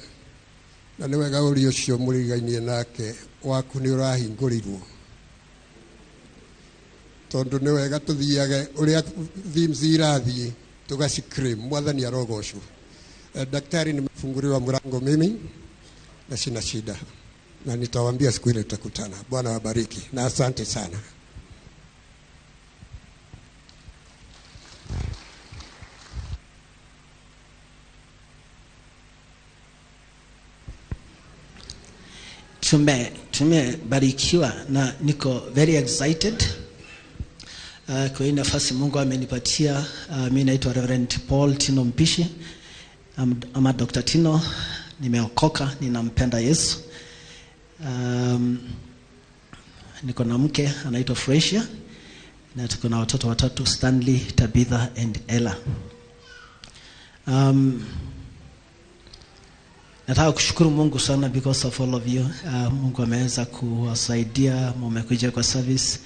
na nĩ wega ũrĩa ũcio mũrigainie nake waku nĩ ũrahingũrirwo, tondũ nĩ wega tũthiage ũrĩa themes irathiĩ tũgaciclaim. Mwathani arogocwo. Daktari, nimefunguliwa mlango mimi na sina shida, na nitawaambia siku ile tutakutana. Bwana wabariki na asante sana. Tumebarikiwa na niko very excited kwa hii nafasi Mungu amenipatia. Mimi naitwa Reverend Paul Tino Mpishi ama Dr. Tino. Nimeokoka, ninampenda Yesu. Niko na mke anaitwa Fresia na tuko na watoto watatu, Stanley, Tabitha and Ella. Nataka kushukuru Mungu sana because of all of you. Mungu ameweza kuwasaidia, mmekuja kwa service.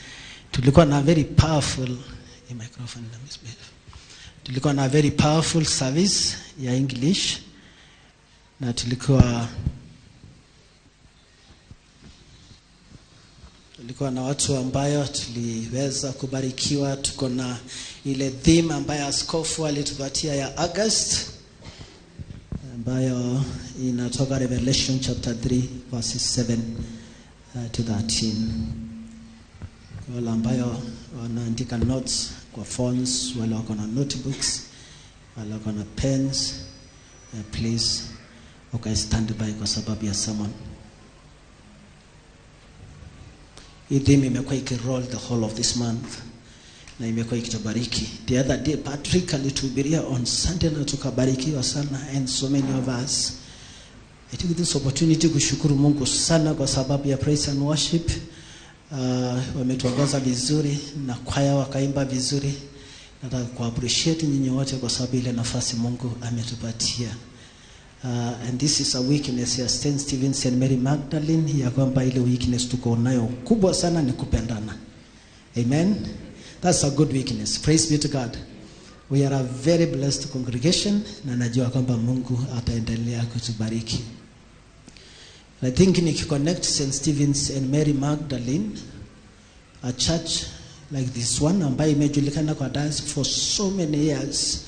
Tulikuwa na very powerful microphone na misbehave. Tulikuwa na very powerful service ya English na tulikuwa na watu ambayo tuliweza kubarikiwa. Tuko na ile theme ambayo askofu alitupatia ya August ambayo inatoka Revelation chapter 3 verses 7 to 13. Wale ambayo wanaandika notes kwa phones, wale wako na notebooks, wale wako na pens, please okay, stand by kwa sababu ya sermon. Hii theme imekuwa ikiroll the whole of this month na imekuwa ikitubariki. The other day Patrick alituhubiria on Sunday na tukabarikiwa sana, and so many of us. I take this opportunity kushukuru Mungu sana kwa sababu ya praise and worship. Wametuongoza vizuri na kwaya wakaimba vizuri. Nataka ku appreciate nyinyi wote kwa sababu ile nafasi Mungu ametupatia. And this is a weakness ya St. Stephen's and Mary Magdalene, ya kwamba ile weakness tuko nayo kubwa sana ni kupendana. Amen. That's a good weakness. Praise be to God. We are a very blessed congregation na najua kwamba Mungu ataendelea kutubariki. I think nikiconnect St. Stephen's and Mary Magdalene, a church like this one ambayo imejulikana kwa diocese for so many years.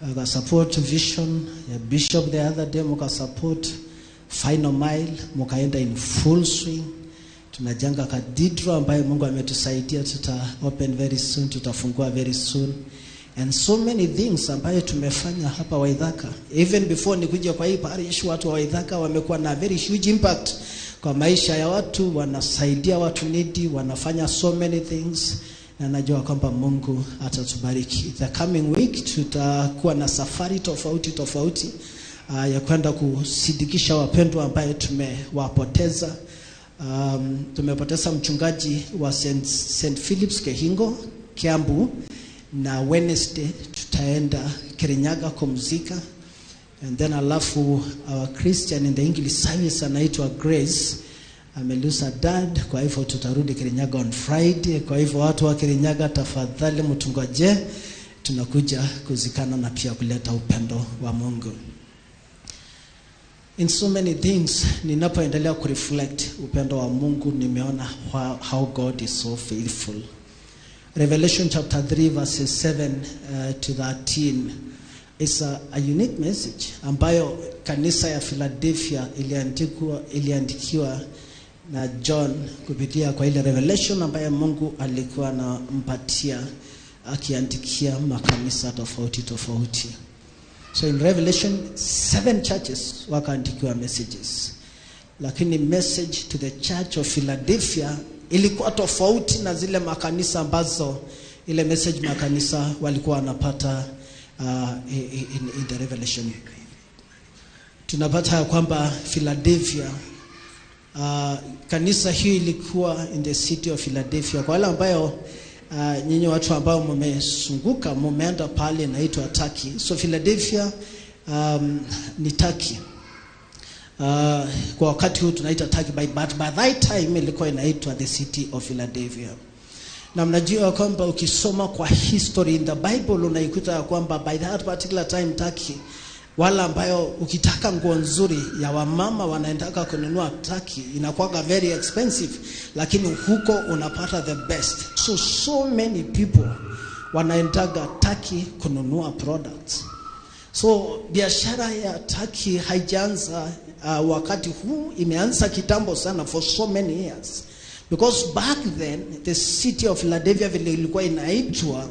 Muka support vision ya bishop the other day, muka support final mile, mukaenda in full swing. Tunajenga cathedral ambayo Mungu ametusaidia, tuta open very soon, tutafungua very soon. And so many things ambayo tumefanya hapa Waithaka. Even before nikuja kwa hii parish, watu wa Waithaka wamekuwa na very huge impact kwa maisha ya watu, wanasaidia watu needy, wanafanya so many things. Na najua kwamba Mungu atatubariki. The coming week tutakuwa na safari tofauti tofauti ya kwenda kusidikisha wapendwa ambaye tumewapoteza. Tumepoteza mchungaji wa St. Philip's Kehingo, Kiambu, na Wednesday tutaenda Kirinyaga kumzika. And then alafu our Christian in the English service anaitwa Grace amelusa dad, kwa hivyo tutarudi Kirinyaga on Friday. Kwa hivyo watu wa Kirinyaga, tafadhali mtungoje, tunakuja kuzikana na pia kuleta upendo wa Mungu. In so many things, ninapoendelea kureflect upendo wa Mungu, nimeona how God is so faithful. Revelation chapter 3 verses 7 to 13 is a unique message ambayo kanisa ya Philadelphia iliandikiwa na John kupitia kwa ile revelation ambayo Mungu alikuwa anampatia akiandikia makanisa tofauti tofauti. So in Revelation 7 churches wakaandikiwa messages. Lakini message to the church of Philadelphia ilikuwa tofauti na zile makanisa ambazo ile message makanisa walikuwa wanapata in the Revelation. Tunapata kwamba Philadelphia, kanisa hii ilikuwa in the city of Philadelphia. Kwa wale ambayo nyinyi watu ambao mmesunguka mmeenda pale inaitwa Turkey. So Philadelphia ni Turkey. Kwa wakati huu tunaita Turkey, but by that time ilikuwa inaitwa the city of Philadelphia. Na mnajua kwamba ukisoma kwa history in the Bible unaikuta kwamba by that particular time Turkey, wala ambayo ukitaka nguo nzuri ya wamama wanaendaka kununua Turkey, inakuwa very expensive, lakini huko unapata the best. So many people wanaendaga Turkey kununua products. So biashara ya Turkey haijaanza wakati huu, imeanza kitambo sana, for so many years. Because back then the city of Philadelphia vile ilikuwa inaitwa,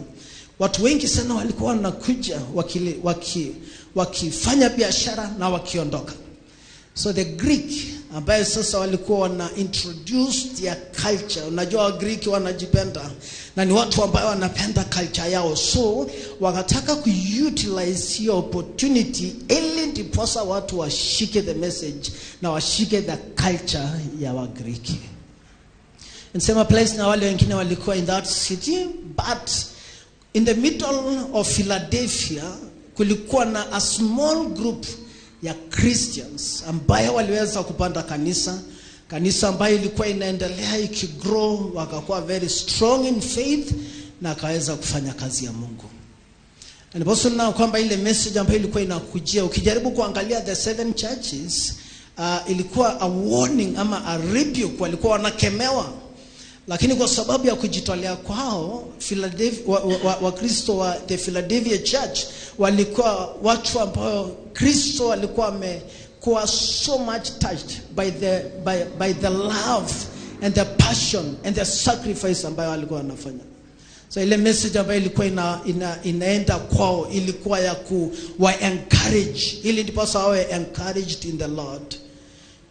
watu wengi sana walikuwa wanakuja wakifanya biashara na wakiondoka. So the Greek ambaye sasa walikuwa wana introduce their culture. Unajua Wagiriki wanajipenda na ni watu ambao wanapenda culture yao, so wakataka kuutilize hiyo opportunity ili ndiposa watu washike the message na washike the culture ya Wagiriki. In same place na wale wengine walikuwa in that city, but in the middle of Philadelphia kulikuwa na a small group ya Christians ambayo waliweza kupanda kanisa, kanisa ambayo ilikuwa inaendelea ikigrow, wakakuwa very strong in faith na akaweza kufanya kazi ya Mungu. And also now kwamba ile message ambayo ilikuwa inakujia, ukijaribu kuangalia the seven churches, ilikuwa a warning ama a rebuke, walikuwa wanakemewa. Lakini kwa sababu ya kujitolea kwao, Wakristo wa the Philadelphia Church walikuwa watu ambao Kristo alikuwa amekuwa so much touched by the love and the passion and the sacrifice ambayo alikuwa anafanya. So ile message ambayo ilikuwa inaenda kwao ilikuwa ya kuwa encourage, ili ndiposa wawe encouraged in the Lord.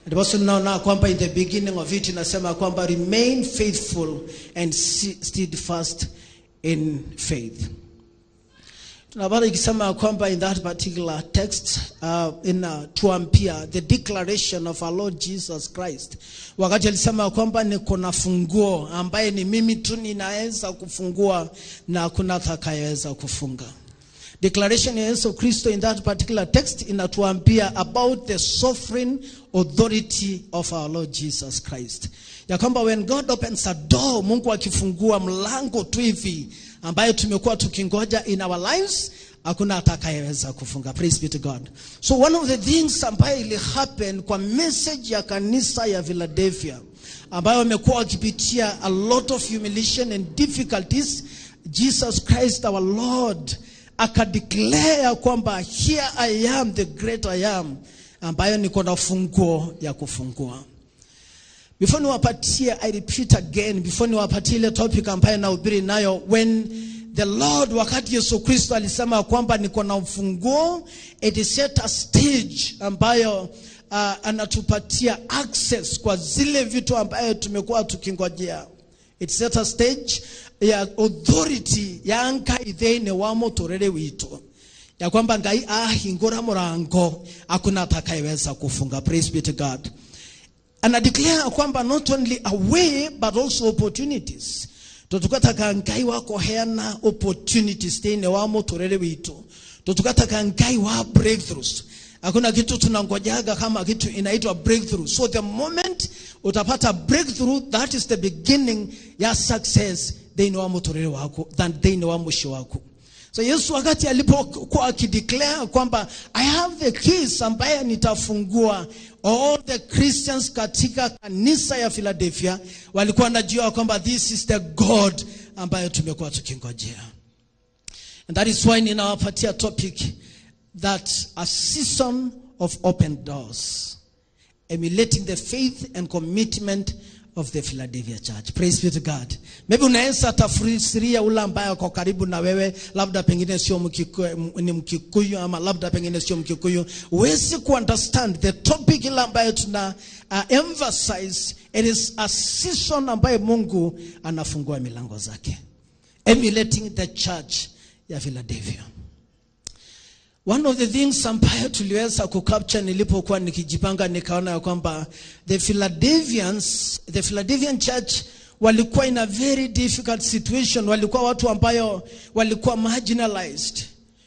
Ndiposa tunaona kwamba in the beginning of it inasema kwamba remain faithful and steadfast in faith. Tunapata ikisema kwamba in that particular text inatuambia the declaration of our Lord Jesus Christ. Wakati alisema kwamba niko na funguo ambaye ni mimi tu ninaweza kufungua na hakuna atakayeweza kufunga. Declaration ya Yesu Kristo in that particular text inatuambia about the sovereign authority of our Lord Jesus Christ. Ya kwamba when God opens a door, Mungu akifungua mlango tu hivi ambayo tumekuwa tukingoja in our lives, hakuna atakayeweza kufunga. Praise be to God. So one of the things ambayo ili happen kwa message ya kanisa ya Philadelphia, ambayo wamekuwa wakipitia a lot of humiliation and difficulties, Jesus Christ our Lord akadeclare kwamba here I am, the great I am, ambayo niko na funguo ya kufungua. Before niwapatie, I repeat again, before niwapatie ile topic ambayo nahubiri nayo, when the Lord, wakati Yesu Kristo alisema kwamba niko na ufunguo, it set a stage ambayo anatupatia access kwa zile vitu ambayo tumekuwa tukingojea. It set a stage ya authority ya Ngai thĩinĩ wa mũtũrĩre witũ, ya kwamba Ngai ahingũra mũrango hakuna atakayeweza kufunga. Praise be to God. And I declare kwamba not only a way but also opportunities. Tutukataka Ngai wa kũheana opportunities thĩinĩ wa mũtũrĩre witũ. Tutukataka Ngai wa breakthroughs. Hakuna kitu tunangojaga kama kitu inaitwa breakthrough. So the moment utapata breakthrough, that is the beginning ya success thĩinĩ wa mũtũrĩre waku, than thĩinĩ wa mũciĩ waku. So Yesu wakati alipokuwa akideclare kwamba I have the keys ambaye nitafungua, all the Christians katika kanisa ya Philadelphia walikuwa wanajua kwamba this is the God ambaye tumekuwa tukingojea. And that is why ninawapatia topic that a season of open doors, emulating the faith and commitment of the Philadelphia Church. Praise be to God. Maybe unaweza tafsiria ule ambaye ako karibu na wewe, labda pengine sio Mkikuyu, ni Mkikuyu ama labda pengine sio Mkikuyu. Huwezi ku understand the topic ile ambayo tuna emphasize. It is a season ambayo Mungu anafungua milango zake. Emulating the church ya Philadelphia. One of the things ambayo tuliweza kucapture nilipokuwa nikijipanga, nikaona ya kwamba the Philadelphians, the Philadelphian church walikuwa in a very difficult situation. Walikuwa watu ambayo walikuwa marginalized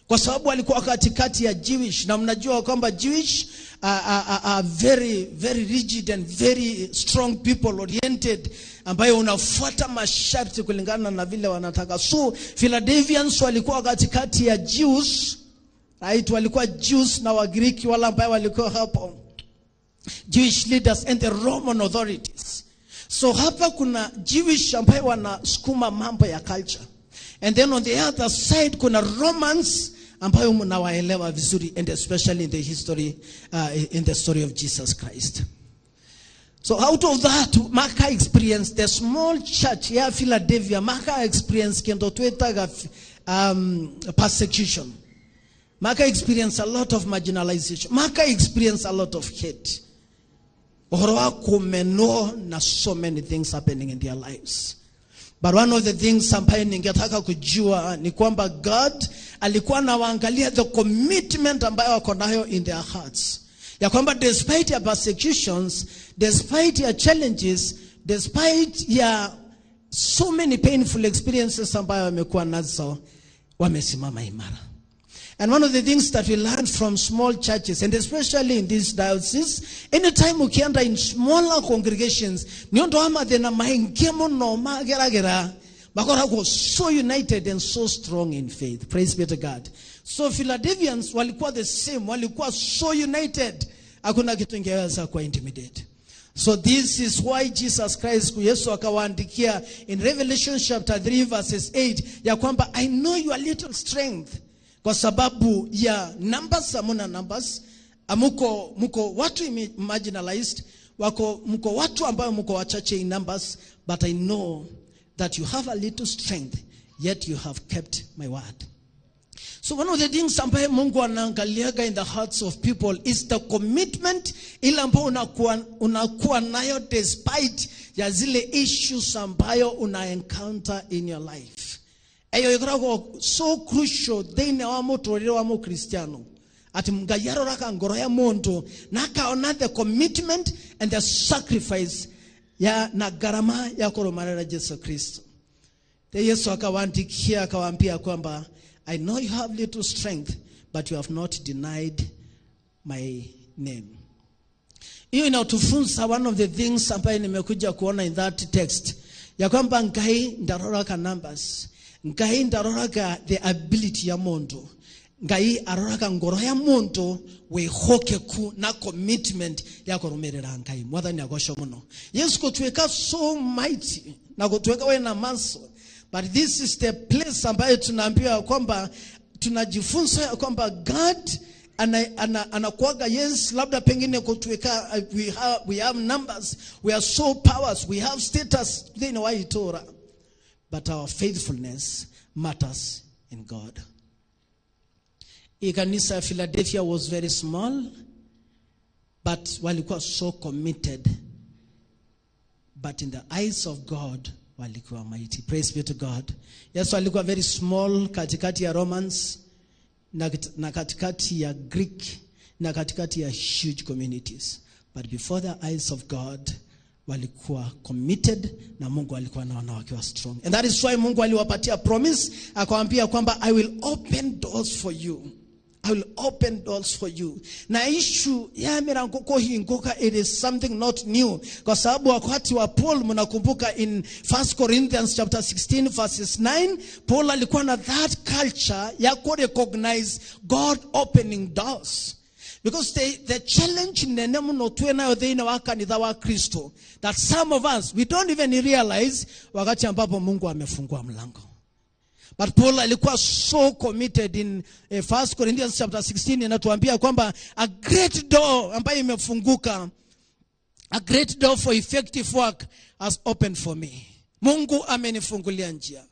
kwa sababu walikuwa katikati ya Jewish, na mnajua kwamba Jewish are very very rigid and very strong people oriented, ambayo unafuata masharti kulingana na vile wanataka. So Philadelphians walikuwa katikati ya Jews, right? Walikuwa Jews na Wagiriki wala ambao walikuwa hapo, Jewish leaders and the Roman authorities. So hapa kuna Jewish ambayo wanasukuma mambo ya culture, and then on the other side kuna Romans ambayo mnawaelewa vizuri, and especially in the history, in the story of Jesus Christ. So out of that, Maka experienced the small church ya Philadelphia. Maka experienced kendo twetaga persecution. Maka experienced a lot of marginalization. Maka experienced a lot of hate. Ũhoro wa kũmenwo na so many things happening in their lives. But one of the things ambayo ningetaka kujua ni kwamba God alikuwa anawaangalia the commitment ambayo wako nayo in their hearts. Ya kwamba despite your persecutions, despite your challenges, despite your so many painful experiences ambayo wamekuwa nazo, wamesimama imara. And one of the things that we learn from small churches, and especially in this diocese, anytime ukienda in smaller congregations, nĩ ũndũ wa mathĩna maingĩ mũno mageragĩra, makoragwo so united and so strong in faith. Praise be to God. So Philadelphians walikuwa the same, walikuwa so united. Hakuna kitu ingeweza kuwa intimidate. So this is why Jesus Christ, Yesu akawaandikia in Revelation chapter 3 verses 8 ya kwamba I know your little strength, kwa sababu ya numbers, hamuna numbers, amuko mko watu marginalized, wako mko watu ambao mko wachache in numbers, but I know that you have a little strength, yet you have kept my word. So one of the things ambaye Mungu anaangaliaga in the hearts of people is the commitment ile ambayo unakuwa nayo despite ya zile issues ambayo una encounter in your life. Eyo ikoragwo so crucial thĩinĩ wa mũtũrĩre wa mũkristiano, ati Ngai aroraga ngoro ya mũndũ na akaona the commitment and the sacrifice ya na gharama ya kũrũmanĩra Jesu Kristo. Yesu akawaandikia akawaambia kwamba I know you have little strength, but you have not denied my name. Hiyo inatufunza one of the things ambayo nimekuja kuona in that text, ya kwamba Ngai ndaroraga numbers, Ngai ndaroraga the ability ya mundu, Ngai aroraga ngoro ya mundu wihokeku na commitment ya kurumirira Ngai. Mwathani agocwo muno. Yesu kutuweka so mighty na kutuweka we na muscle, but this is the place ambayo tunaambiwa kwamba tunajifunza ya kwamba God anakuaga, yes, labda pengine kutuweka we have numbers, we are so powers, we have status thĩinĩ wa itũra, but our faithfulness matters in God. Hii kanisa ya Philadelphia was very small, but walikuwa so committed, but in the eyes of God walikuwa mighty. Praise be to God. Yesu alikuwa very small katikati ya Romans na katikati ya Greek na katikati ya huge communities, but before the eyes of God walikuwa committed na Mungu alikuwa anaona wakiwa strong. And that is why Mungu aliwapatia promise, akawaambia kwamba I will open doors for you. I will open doors for you. Na issue ya milango kuhinguka, it is something not new. Kwa sababu wakati wa Paul, mnakumbuka in 1 Corinthians chapter 16 verses 9, Paul alikuwa na that culture ya ku recognize God opening doors. Because the challenge nene muno tuwe nayo thĩinĩ wa kanitha wa Kristo, that some of us, we don't even realize wakati ambapo Mungu amefungua mlango. But Paul alikuwa so committed in 1 Corinthians chapter 16 inatuambia kwamba a great door ambayo imefunguka, a great door for effective work has opened for me. Mungu amenifungulia njia.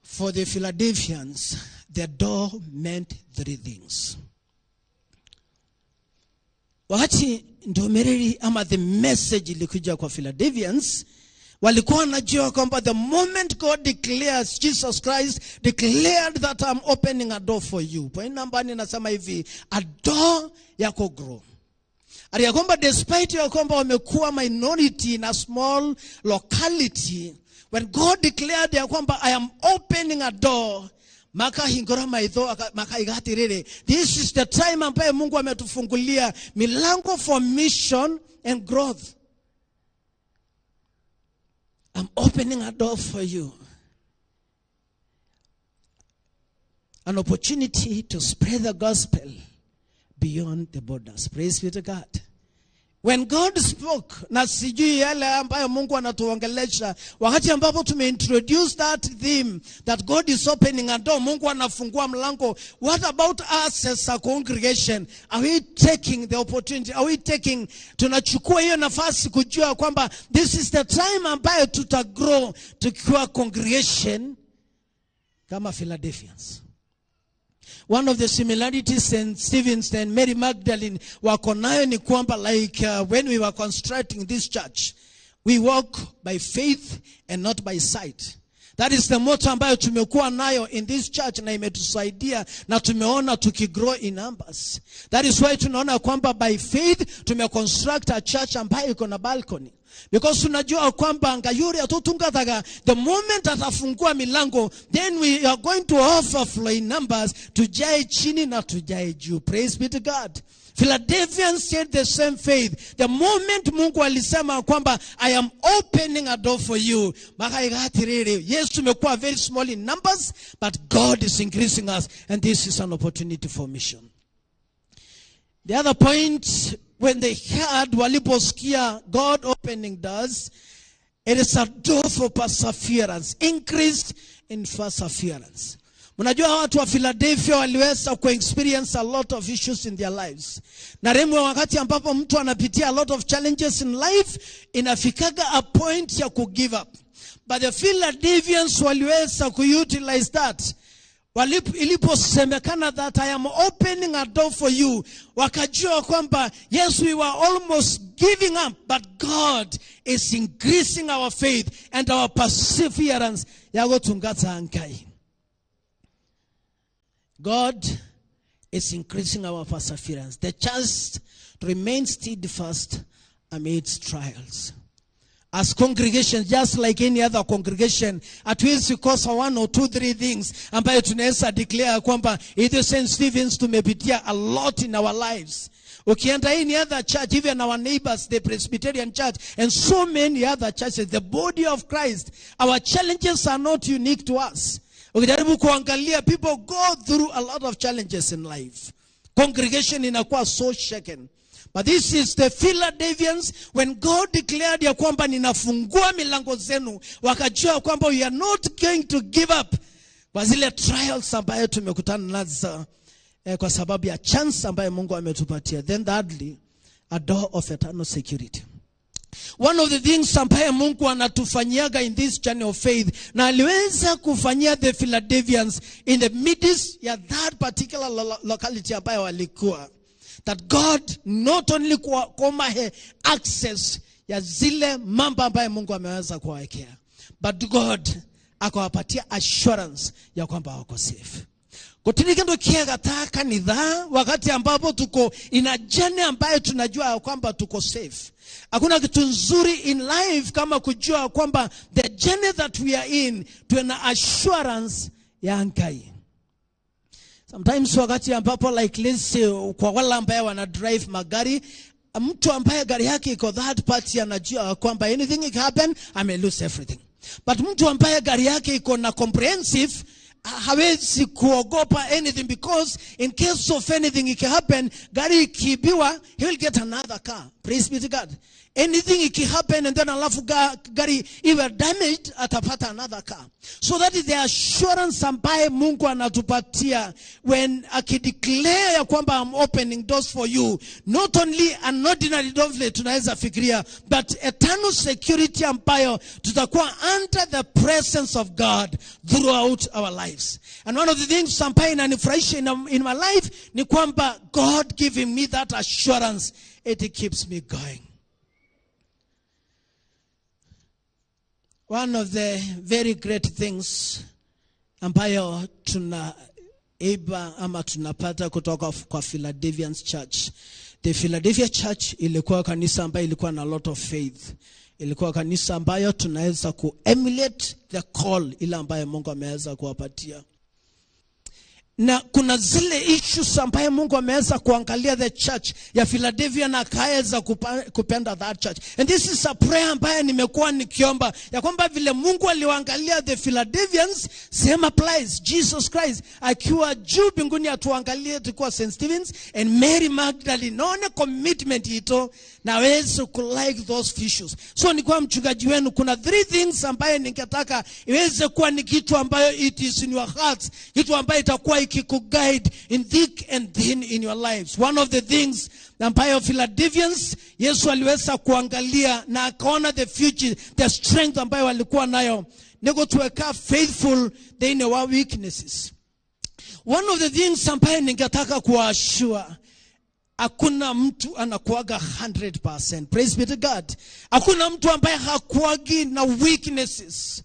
For the Philadelphians, the door meant three things. Wakati ndomereri ama the message ilikuja kwa Philadelphians, walikuwa wanajua kwamba the moment God declares, Jesus Christ declared that I'm opening a door for you. Point number 1 inasema hivi, a door ya kugrow. Ati ya kwamba despite ya kwamba wamekuwa minority in a small locality, when God declared ya kwamba I am opening a door, makahingũra maitho makaiga atiriri, this is the time ambaye Mungu ametufungulia milango for mission and growth. I'm opening a door for you. An opportunity to spread the gospel beyond the borders. Praise be to God. When God spoke, na sijui yale ambayo Mungu anatuongelesha, wakati ambapo tumeintroduce that theme, that God is opening a door, Mungu anafungua mlango, what about us as a congregation? Are we taking the opportunity? Are we taking, tunachukua hiyo nafasi kujua kwamba this is the time ambayo tutagrow tukiwa congregation kama Philadelphians? One of the similarities St. Stephen's and Mary Magdalene wako nayo ni kwamba like when we were constructing this church, we walk by faith and not by sight. That is the motto ambayo tumekuwa nayo in this church na imetusaidia na tumeona tukigrow in numbers. That is why tunaona kwamba by faith tumeconstruct a church ambayo iko na balcony. Because tunajua kwamba ngayuri atutungataga, the moment atafungua milango, then we are going to overflow in numbers, tujae chini na tujae juu. Praise be to God. Philadelphians said the same faith. The moment Mungu alisema kwamba I am opening a door for you. Yes, tumekuwa very small in numbers, but God is increasing us, and this is an opportunity for mission. The other point, when they heard waliposikia God opening doors, it is a door for perseverance, increase in perseverance. Unajua watu wa Philadelphia waliweza ku-experience a lot of issues in their lives. Na remwe wakati ambapo mtu anapitia a lot of challenges in life, inafikaga a point ya ku-give up. But the Philadelphians waliweza ku-utilize that. Iliposemekana that I am opening a door for you, wakajua kwamba yes, we were almost giving up, but God is increasing our faith and our perseverance. Yagotungata nkai. God is increasing our perseverance. The chance to remain steadfast amidst trials. As congregation, just like any other congregation, hatuwezi kosa 1 or 2, 3 things ambayo tunaweza declare kwamba either St. Stephen's tumepitia a lot in our lives. Ukienda any other church, even our neighbors, the Presbyterian Church, and so many other churches, the body of Christ, our challenges are not unique to us. Ukijaribu kuangalia, people go through a lot of challenges in life. Congregation inakuwa so shaken. But this is the Philadelphians, when God declared ya kwamba ninafungua milango zenu, wakajua kwamba we are not going to give up kwa zile trials ambayo tumekutana nazo, kwa sababu ya chance ambayo Mungu ametupatia. Then thirdly, a door of eternal security. One of the things ambaye Mungu anatufanyiaga in this journey of faith, na aliweza kufanyia the Philadelphians in the midst ya that particular locality ambayo walikuwa, that God not only kuwahe access ya zile mambo ambayo Mungu ameweza kuwawekea, but God akawapatia assurance ya kwamba wako safe. Kutini kendo kiega taka nidha, wakati ambapo tuko in a journey ambayo tunajua kwamba tuko safe. Hakuna kitu nzuri in life kama kujua kwamba the journey that we are in, tuna assurance ya Ngai. Sometimes wakati ambapo like let's say kwa wale ambao wana drive magari, mtu ambaye gari yake iko third party anajua kwamba anything can happen, I may lose everything. But mtu ambaye gari yake iko na comprehensive hawezi kuogopa anything, because in case of anything it can happen, gari ikiibiwa, he will get another car. Praise be to God. Anything it can happen and then alafu gari iwe damaged, atapata another car. So that is the assurance ambaye Mungu anatupatia when akideclare ya kwamba I'm opening doors for you. Not only an ordinary door vile tunaweza fikiria, but eternal security ambayo tutakuwa under the presence of God throughout our lives. And one of the things ambayo inanifurahisha in my life ni kwamba God giving me that assurance, it keeps me going. One of the very great things ambayo tunaiba ama tunapata kutoka kwa Philadelphian Church. The Philadelphia Church ilikuwa kanisa ambayo ilikuwa na lot of faith. Ilikuwa kanisa ambayo tunaweza ku-emulate the call ile ambayo Mungu ameweza kuwapatia. Na kuna zile issues ambayo Mungu ameweza kuangalia the church ya Philadelphia na akaweza kupenda that church. And this is a prayer ambayo nimekuwa nikiomba ya kwamba vile Mungu aliwaangalia the Philadelphians, same applies. Jesus Christ akiwa juu mbinguni atuangalie tukiwa St. Stephen's and Mary Magdalene. Naone commitment ito na aweze ku like those issues. So ni kwa mchungaji wenu, kuna 3 things ambayo ningetaka iweze kuwa ni kitu ambayo it is in your hearts, kitu ambayo itakuwa guide in thick and thin in your lives. One of the things ambayo Philadelphians Yesu aliweza kuangalia na akaona the future, the strength ambayo walikuwa nayo, niko tuweka faithful in our weaknesses. One of the things ambaye ningetaka kuwaashua, hakuna mtu anakuaga 100%. Praise be to God. Hakuna mtu ambaye hakuagi na weaknesses.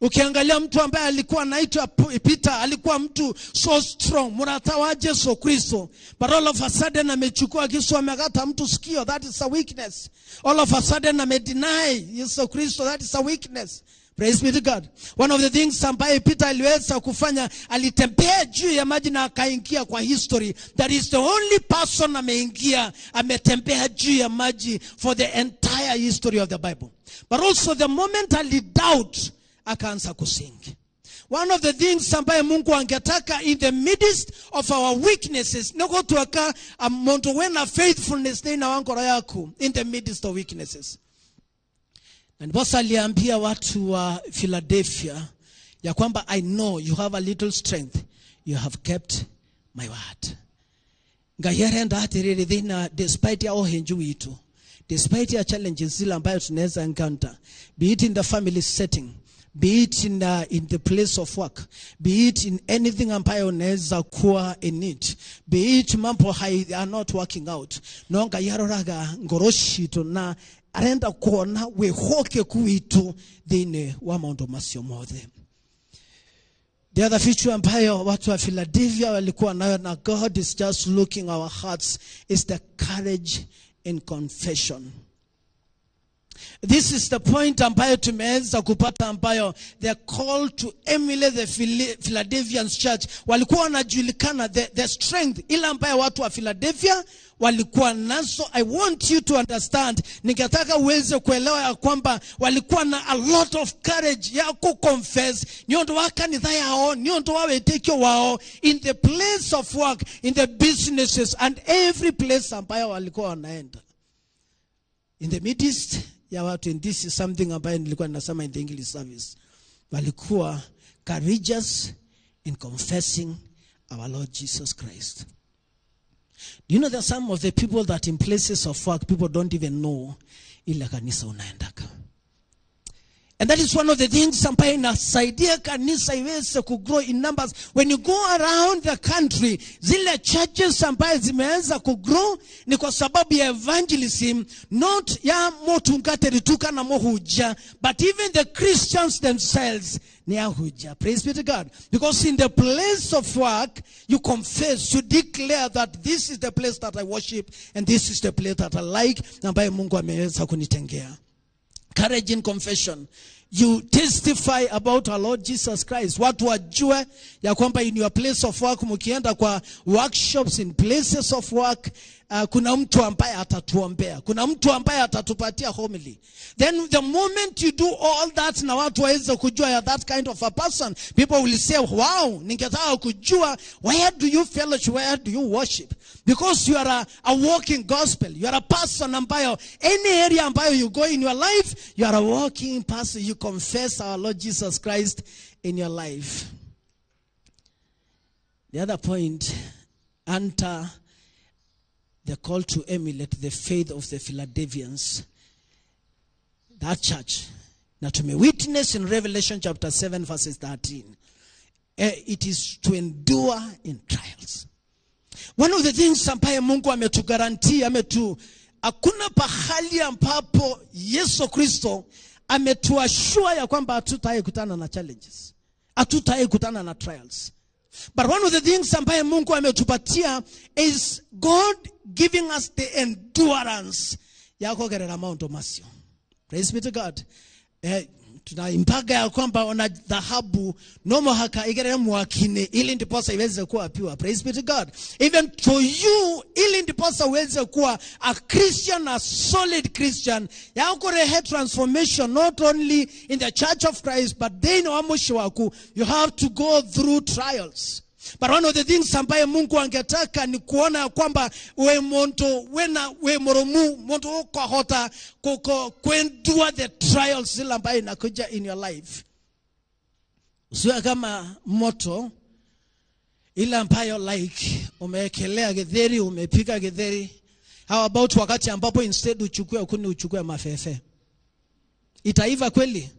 Ukiangalia mtu ambaye alikuwa anaitwa Peter, alikuwa mtu so strong, murata wa Yesu Kristo. But all of a sudden amechukua kisu amekata mtu sikio, that is a weakness. All of a sudden amedeny Yesu Kristo, that is a weakness. Praise be to God. One of the things ambaye Peter aliweza kufanya, alitembea juu ya maji na akaingia kwa history. That is the only person ameingia, ametembea juu ya maji for the entire history of the Bible. But also the moment alidoubt, akaanza kusink. One of the things ambaye Mungu angetaka in the midst of our weaknesses, niko muntu wena faithfulness na wangoro yako in the midst of weaknesses. Na ndiposa aliambia watu wa Philadelphia ya kwamba I know you have a little strength, you have kept my word. Ngayerenda atiriri thina despite ya ohenju witu, despite ya challenges zile ambayo tunaweza encounter, be it in the family setting, be it in the place of work, be it in anything ambayo unaweza kuwa in it, be it mambo are not working out, no ngayaroraga ngoroshito na arenda kuona wehoke kuitu thini wa maundu macio mothe. The other feature ambayo watu wa Philadelphia walikuwa nayo, na God is just looking our hearts, is the courage in confession. This is the point ambayo tumeweza kupata, ambayo the call to emulate the Philadelphians church. Walikuwa wanajulikana the strength ile ambayo watu wa Philadelphia walikuwa nazo. I want you to understand, ningetaka uweze kuelewa ya kwamba walikuwa na a lot of courage ya kuconfess nyondo wa kanitha yao, nyondo wa wetekio wao, in the place of work, in the businesses and every place ambayo walikuwa wanaenda. In the midst ya watu, and this is something ambayo nilikuwa ninasema in the English service, walikuwa courageous in confessing our Lord Jesus Christ. Do you know that some of the people that in places of work, people don't even know ile kanisa unaendaka? And that is one of the things ambayo inasaidia kanisa iweze kugrow in numbers. When you go around the country, zile churches ambayo zimeanza kugrow ni kwa sababu ya evangelism, not ya motungateri tuka na mohuja, but even the Christians themselves ni ya huja. Praise be to God. Because in the place of work, you confess, you declare that this is the place that I worship and this is the place that I like, ambayo Mungu ameweza kunitengea. Courage in confession. You testify about our Lord Jesus Christ. Watu wajue ya kwamba in your place of work, mkienda kwa workshops, in places of work, kuna mtu ambaye atatuombea, kuna mtu ambaye atatupatia homily. Then the moment you do all that, na watu waweze kujua ya that kind of a person, people will say, wow, ningetaka kujua, where do you fellowship, where do you worship? Because you are a walking gospel. You are a person ambayo, any area ambayo you go in your life, you are a walking person. You confess our Lord Jesus Christ in your life. The other point, enter the call to emulate the faith of the Philadelphians, that church. Now to me witness in Revelation chapter 7 verses 13. It is to endure in trials. One of the things ambaye Mungu ametugarantii, hakuna pahali ambapo Yesu Kristo ametuashua ya kwamba hatutawahi kutana na challenges, hatutawahi kutana na trials. But one of the things ambaye Mungu ametupatia is God giving us the endurance ya kugerera maundu macio. Praise be to God. Tunaimpaga ya kwamba ona dhahabu no mohaka igerere mwakini ili ndiposa iweze kuwa pure. Praise be to God. Even to you, ili ndiposa uweze kuwa a Christian, a solid Christian. Ya kurehe transformation not only in the church of Christ, but then wamushiwaku, you have to go through trials. But one of the things ambaye Mungu angetaka ni kuona kwamba we monto wena we moromu monto ukahota koko kuendure the trials zile ambaye inakuja in your life. Usiwe kama moto ile ambayo like umeekelea githeri, umepika githeri. How about wakati ambapo instead uchukue kuni uchukue mafefe? Itaiva kweli?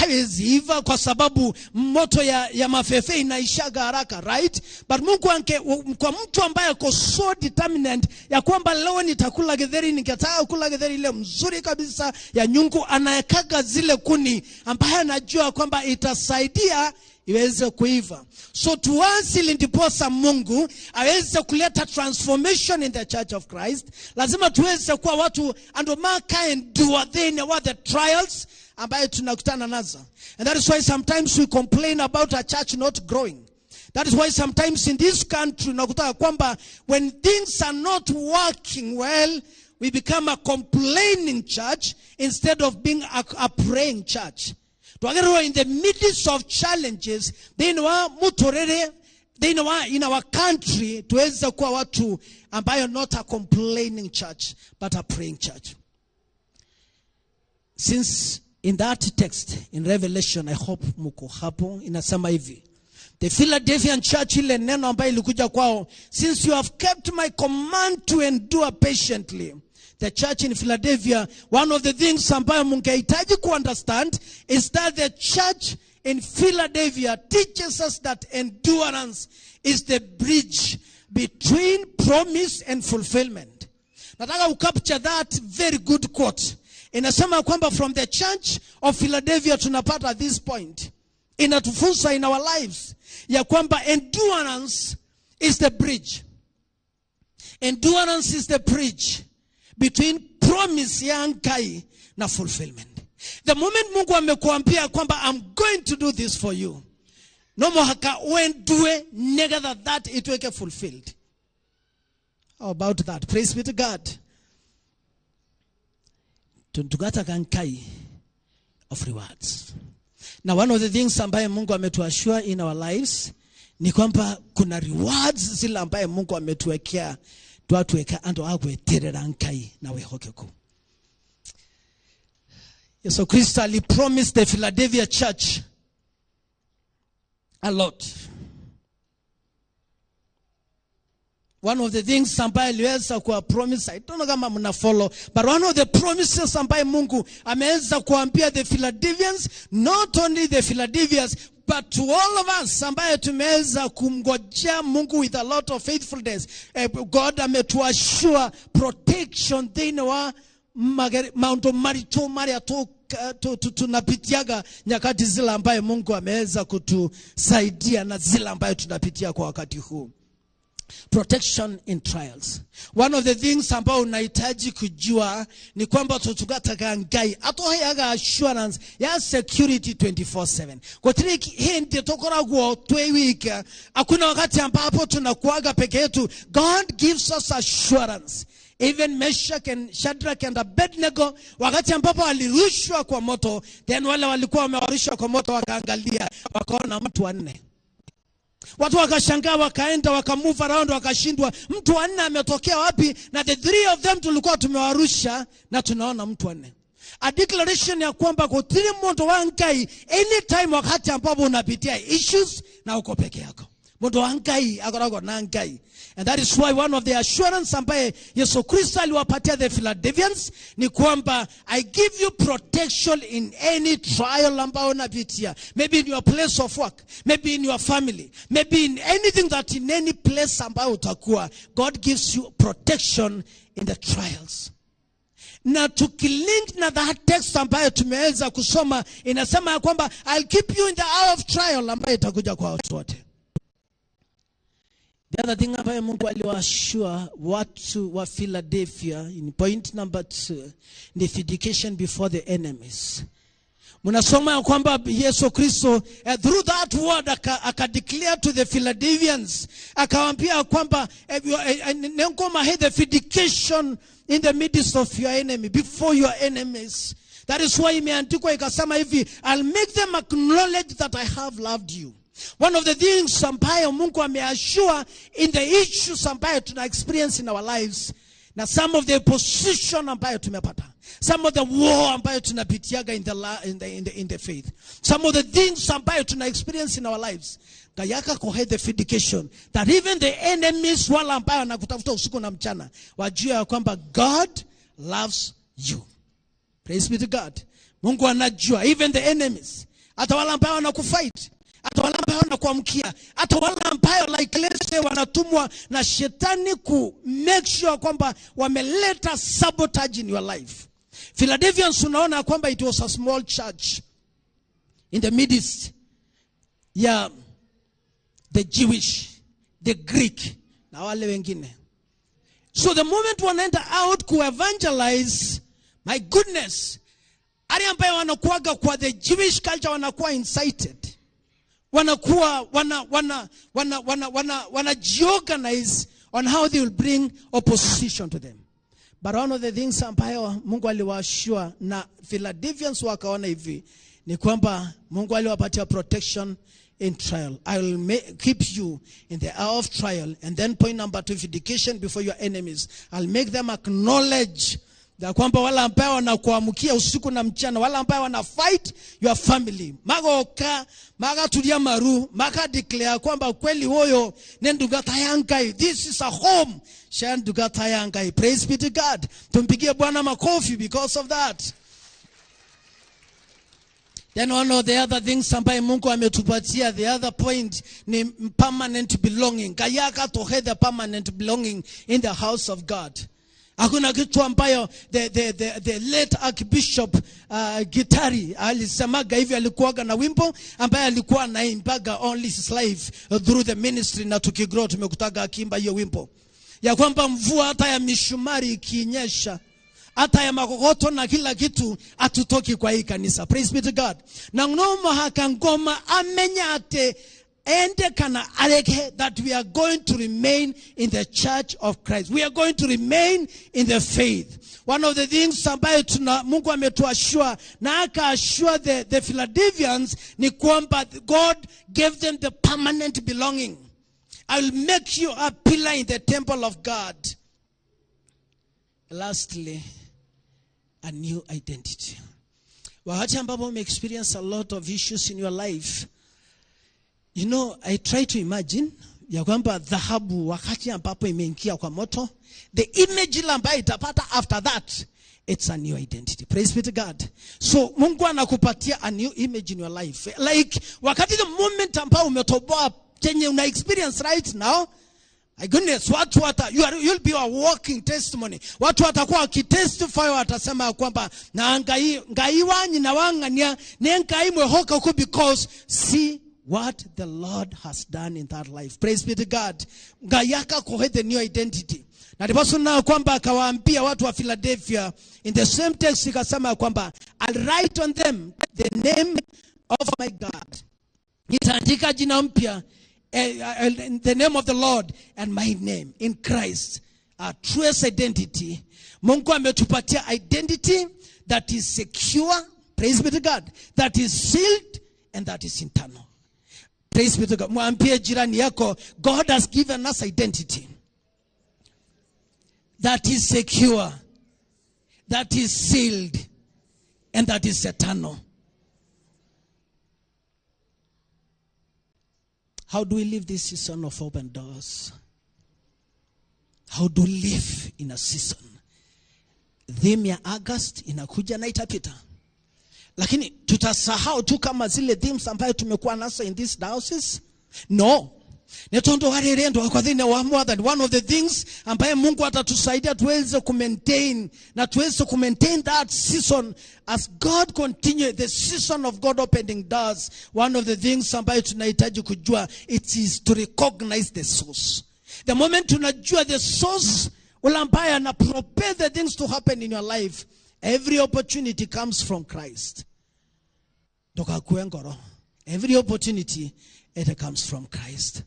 Haiwezi iva kwa sababu moto ya mafefe inaishaga haraka, right? But Mungu anke, kwa mtu ambaye ako so determined ya kwamba leo nitakula githeri, ningetaka kula githeri ile mzuri kabisa ya nyungu, anaekaga zile kuni ambaye anajua kwamba itasaidia iweze kuiva. So tuanze ndiposa Mungu aweze kuleta transformation in the Church of Christ. Lazima tuweze kuwa watu and maka endure then what the trials ambayo tunakutana nazo. And that is why sometimes we complain about our church not growing. That is why sometimes in this country unakuta kwamba when things are not working well, we become a complaining church instead of being a praying church. Tuagerwa in the midst of challenges, then wa mutorere, then wa in our country tuweze kuwa watu ambayo not a complaining church but a praying church. Since in that text in Revelation, I hope muko hapo, inasema hivi. The Philadelphian church, ile neno ambayo ilikuja kwao, since you have kept my command to endure patiently. The church in Philadelphia, one of the things ambayo mungehitaji ku understand is that the church in Philadelphia teaches us that endurance is the bridge between promise and fulfillment. Nataka ukapture that very good quote. Inasema kwamba from the church of Philadelphia tunapata this point. Inatufunza in our lives ya kwamba endurance is the bridge. Endurance is the bridge between promise ya Ngai na fulfillment. The moment Mungu amekuambia kwamba I'm going to do this for you, no mohaka uendue negather that itweke fulfilled. How about that? Praise be to God. Tuntugata kankai of rewards. Now one of the things ambaye Mungu ametuassure in our lives ni kwamba kuna rewards zile ambaye Mungu ametuwekea twatuweka ando agweterera nkai na wehokeku. Yesu Kristo alipromised the Philadelphia church a lot. One of the things ambaye aliweza kuwa promise, I don't know kama mna follow, but one of the promises ambaye Mungu ameweza kuambia the Philadelphians, not only the Philadelphians, but to all of us ambaye tumeweza kumngojea Mungu with a lot of faithfulness, God ametuassure protection thĩinĩ wa maũndũ maritũ marĩa tunapitiaga nyakati zile ambaye Mungu ameweza kutusaidia na zile ambaye tunapitia kwa wakati huu. Protection in trials. One of the things ambao unahitaji kujua ni kwamba tutugataga Ngai atoheaga assurance ya security 24/7. Kwa hindi tokoragwo twe wiki, hakuna wakati ambapo tunakuaga peke yetu. God gives us assurance. Even Meshach and Shadrach and Abednego, wakati ambapo walirushwa kwa moto, then wale walikuwa wamewarushwa kwa moto wakaangalia, wakaona mtu wanne. Watu wakashangaa, wakaenda, wakamove around, wakashindwa mtu wanne ametokea wapi, na the three of them tulikuwa tumewarusha na tunaona mtu wanne. A declaration ya kwamba kutiri mundu wa Ngai anytime wakati ambapo unapitia issues na uko peke yako. Mundu wa Ngai akoragwo na Ngai. And that is why one of the assurance ambaye Yesu Kristo aliwapatia the Philadelphians ni kwamba I give you protection in any trial ambayo unapitia. Maybe in your place of work, maybe in your family, maybe in anything that in any place ambayo utakuwa, God gives you protection in the trials. Na tukilink na that text ambayo tumeweza kusoma, inasema ya kwamba I'll keep you in the hour of trial ambayo itakuja kwa watu wote. The other thing ambayo Mungu aliwaashua watu wa Philadelphia in point number 2 ni vindication before the enemies. Mnasoma ya kwamba Yesu Kristo through that word akadeclare to the Philadelphians, akawaambia kwamba nengoma the vindication in the midst of your enemy, before your enemies. That is why imeandikwa ikasema hivi, I'll make them acknowledge that I have loved you. One of the things ambayo Mungu ameassure in the issues ambayo tuna experience in our lives, na some of the position ambayo tumepata, some of the war ambayo tunapitiaga in the faith, some of the things ambayo tuna experience in our lives, Gayaka kohe the vindication that even the enemies wala ambayo wanakutafuta usiku na mchana wajue ya kwamba God loves you. Praise be to God. Mungu anajua even the enemies. Hata wale ambao wanakufight, hata wale ambao wanakuamkia, hata wale ambao like let's say wanatumwa na shetani ku make sure kwamba wameleta sabotage in your life. Philadelphians, unaona kwamba it was a small church in the midst ya the Jewish, the Greek na wale wengine. So the moment wanaenda out ku evangelize, my goodness, wale ambayo wanakuaga kwa the Jewish culture wanakuwa incited. Wanakuwa wana jiorganize on how they will bring opposition to them. But one of the things ambayo Mungu aliwaassure na Philadelphians wakaona hivi ni kwamba Mungu aliwapatia protection in trial. I will keep you in the hour of trial. And then point number 2, vindication before your enemies. I'll make them acknowledge ya kwamba wale ambao wanakuamkia usiku na mchana, wale ambao wana fight your family, magoka magatulia maru, maka declare kwamba kweli huyo ni ndugata ya Ngai. This is a home sha ndugata ya Ngai. Praise be to God. Tumpigie Bwana makofi because of that. Then one of the other things ambaye Mungu ametupatia, the other point ni permanent belonging. Kayaka tohe the permanent belonging in the house of God. Hakuna kitu ambayo the late Archbishop Gitari alisemaga hivi, alikuwaga na wimbo ambaye alikuwa anaimbaga only his life through the ministry, na tukigrow tumekutaga akiimba hiyo wimbo ya kwamba mvua hata ya mishumari ikinyesha, hata ya makokoto na kila kitu, hatutoki kwa hii kanisa. Praise be to God. Na ngoma hakangoma amenya ate ende kana aleke, that we are going to remain in the church of Christ. We are going to remain in the faith. One of the things ambayo Mungu ametuassure na aka-assure the Philadelphians ni kwamba God gave them the permanent belonging. I will make you a pillar in the temple of God. Lastly, a new identity. Wakati ambapo ume experience a lot of issues in your life, you know, I try to imagine ya kwamba dhahabu wakati ambapo imeingia kwa moto, the image ile ambayo itapata after that, it's a new identity. Praise be to God. So Mungu anakupatia a new image in your life. Like wakati the moment ambao umetoboa chenye una experience right now, my goodness, watu wata, you'll be a walking testimony. Watu watakuwa wakitestify, watasema kwamba na ngai wanyi na wangania ne ngai mwehoka huko, because see what the Lord has done in that life. Praise be to God. Ngai akakuhe the new identity. Na ndiposa na kwamba akawaambia watu wa Philadelphia in the same text, ikasema kwamba I'll write on them the name of my God. Nitaandika jina mpya, in the name of the Lord and my name in Christ. Our truest identity. Mungu ametupatia identity that is secure. Praise be to God. That is sealed and that is internal. Praise be to God. Mwambie jirani yako, God has given us identity that is secure, that is sealed, and that is eternal. How do we live this season of open doors? How do we live in a season? Theme ya August inakuja na itapita. Lakini tutasahau tu kama zile themes ambayo tumekuwa nazo in this diocese? No. Netondo warerendo kwa dhina wa mwathani. One of the things ambaye Mungu atatusaidia tuweze kumaintain, na tuweze kumaintain that season as God continue the season of God opening doors. One of the things ambayo tunahitaji kujua, it is to recognize the source. The moment tunajua the source, ule ambaye ana prepare the things to happen in your life, every opportunity comes from Christ. Ndokakue ngoro. Every opportunity, it comes from Christ.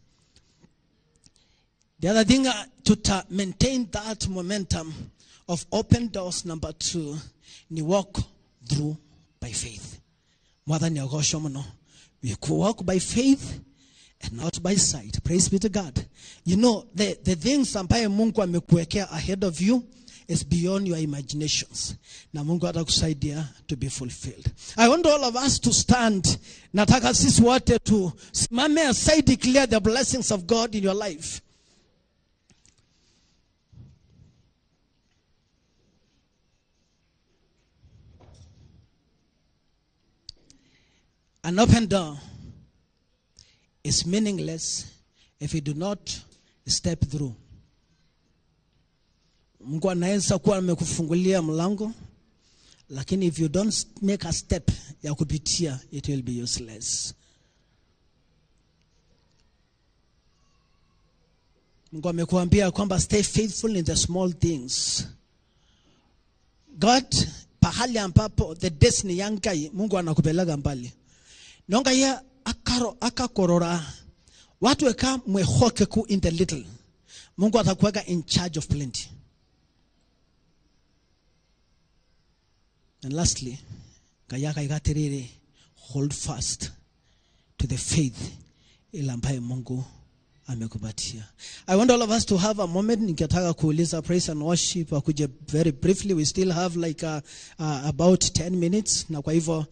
The other thing, to maintain that momentum of open doors, number 2, ni walk through by faith. Mwathani agocwo muno. We walk by faith and not by sight. Praise be to God. You know, the things ambaye Mungu amekuwekea ahead of you is beyond your imaginations. Na Mungu atakusaidia to be fulfilled. I want all of us to stand. Nataka sisi wote tu simame aside, declare the blessings of God in your life. An open door is meaningless if you do not step through. Mungu anaweza kuwa amekufungulia mlango, lakini if you don't make a step ya kupitia, it will be useless. Mungu amekuambia kwamba stay faithful in the small things. God, pahali ambapo the destiny ya Ngai, Mungu anakupeleka mbali. Nonga ya akaro akakorora watu weka mwehokeku in the little. Mungu atakuweka in charge of plenty. And lastly, Kayaka ikatiriri, hold fast to the faith ile ambayo Mungu amekupatia. I want all of us to have a moment. Ningetaka kuuliza praise and worship akuje very briefly. We still have like about 10 minutes. Na kwa hivyo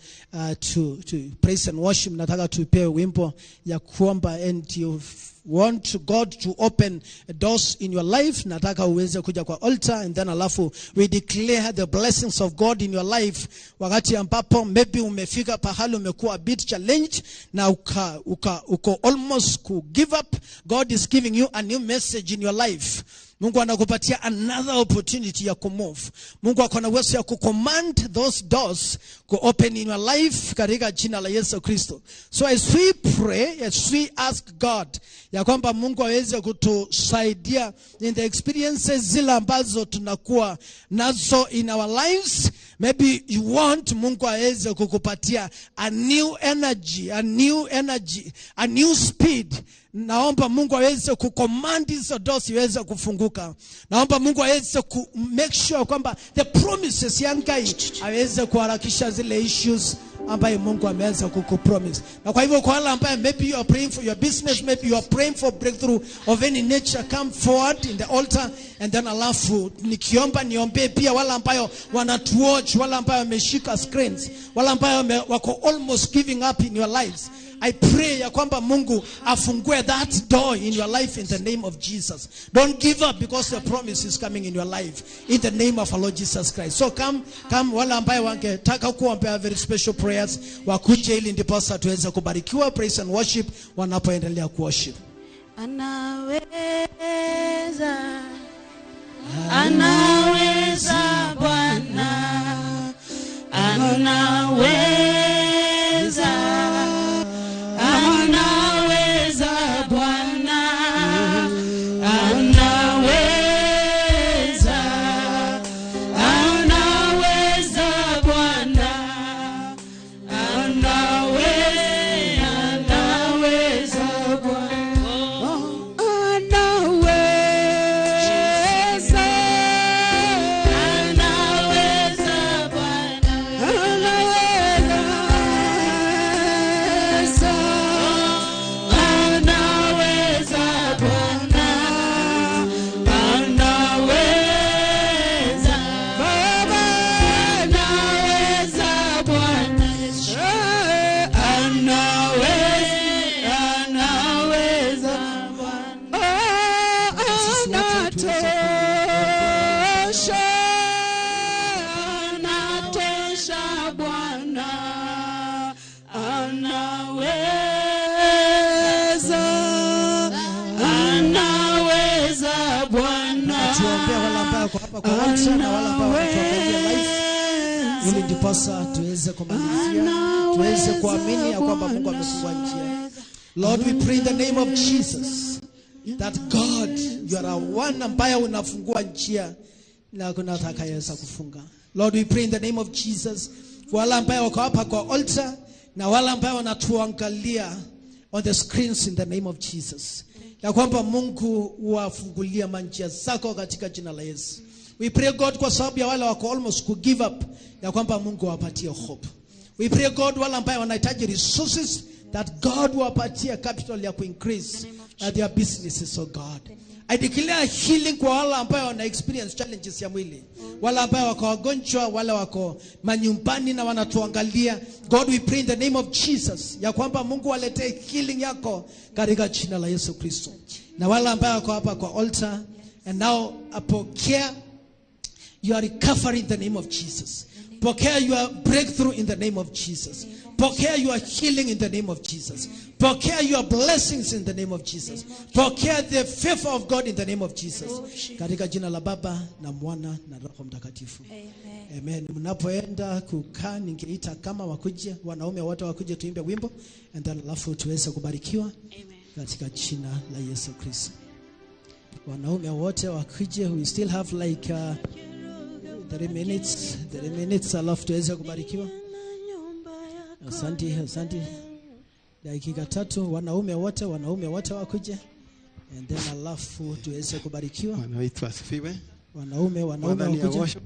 to praise and worship nataka tupewe wimbo ya kuomba, and you want God to open doors in your life, nataka uweze kuja kwa altar, and then alafu we declare the blessings of God in your life. Wakati ambapo maybe umefika pahali umekuwa a bit challenged na uko almost ku give up, God is giving you a new message in your life. Mungu anakupatia another opportunity ya kumove. Mungu akona uwezo ya kucommand those doors ku open in your life katika jina la Yesu Kristo. So as we pray, as we ask God ya kwamba Mungu aweze kutusaidia in the experiences zile ambazo tunakuwa nazo in our lives, maybe you want Mungu aweze kukupatia a new energy, a new energy, a new speed. Naomba Mungu aweze kucommand hizo doors iweze kufunguka. Naomba Mungu aweze ku make sure kwamba the promises ya Ngai aweze kuharakisha zile issues ambaye Mungu ameweza kukupromise. Na kwa hivyo kwa wale ambaye maybe you are praying for your business, maybe you are praying for breakthrough of any nature, come forward in the altar, and then alafu nikiomba niombee pia wale ambayo wanatuwatch, wale ambayo wameshika screens, wale ambayo wako almost giving up in your lives. I pray ya kwamba Mungu afungue that door in your life in the name of Jesus. Don't give up because the promise is coming in your life in the name of our Lord Jesus Christ. So come wale ambaye wangetaka kuombea very special prayers wakuje ili ndiposa tuweze kubarikiwa praise and worship wanapoendelea kuworship. Anaweza, anaweza Bwana, anaweza, anaweza Bwana, anaweza, anaweza Bwana, anaweza, anaweza Bwana, anaweza, anaweza Bwana, anaweza, anaweza Bwana, anaweza Baba, anaweza Bwana, anaweza, anaweza Bwana, anatosha, anatosha Bwana, anaweza, anaweza Bwana. Tuombee wale ambao wako hapa kwa altar na wale ambao wanatuangalia live, ili ndiposa tuweze kumalizia, tuweze kuamini ya kwamba Mungu amefungua njia. Lord, we pray in the name of Jesus that God, you are one ambaye unafungua njia na hakuna atakayeweza kufunga. Lord, we pray in the name of Jesus kwa wale ambao wako hapa kwa altar na wale ambao wanatuangalia on the screens in the name of Jesus, ya kwamba Mungu wafungulia manjia zako katika jina la Yesu. We pray God kwa sababu ya wale wako almost ku give up, ya kwamba Mungu awapatie hope. We pray God wale ambao wanahitaji resources, that God wapatie capital ya kuincrease their businesses, oh God. I declare healing kwa wale ambao wana experience challenges ya mwili, wale ambao wako wagonjwa, wale wako manyumbani na wanatuangalia. God, we pray in the name of Jesus ya kwamba Mungu aletee healing yako katika jina la Yesu Kristo. Na wale ambao wako hapa kwa altar and now apokea your recovery in the name of Jesus. Pokea your breakthrough in the name of Jesus. Pokea your healing in the name of Jesus. Pokea your blessings in the name of Jesus. Pokea the favor of God in the name of Jesus. Katika jina la Baba na Mwana na Roho Mtakatifu. Amen. Amen. Mnapoenda kukaa, ningeita kama wakuje wanaume wote wakuje tuimbe wimbo and then alafu tuweze kubarikiwa. Amen. Katika jina la Yesu Kristo. Wanaume wote wakuje, we still have like 3 minutes, 3 minutes alafu tuweze kubarikiwa. Asante, asante. Dakika 3, wanaume wote wakuje and then alafu tuweze kubarikiwa. Bwana wetu asifiwe. Wanaume wakuje.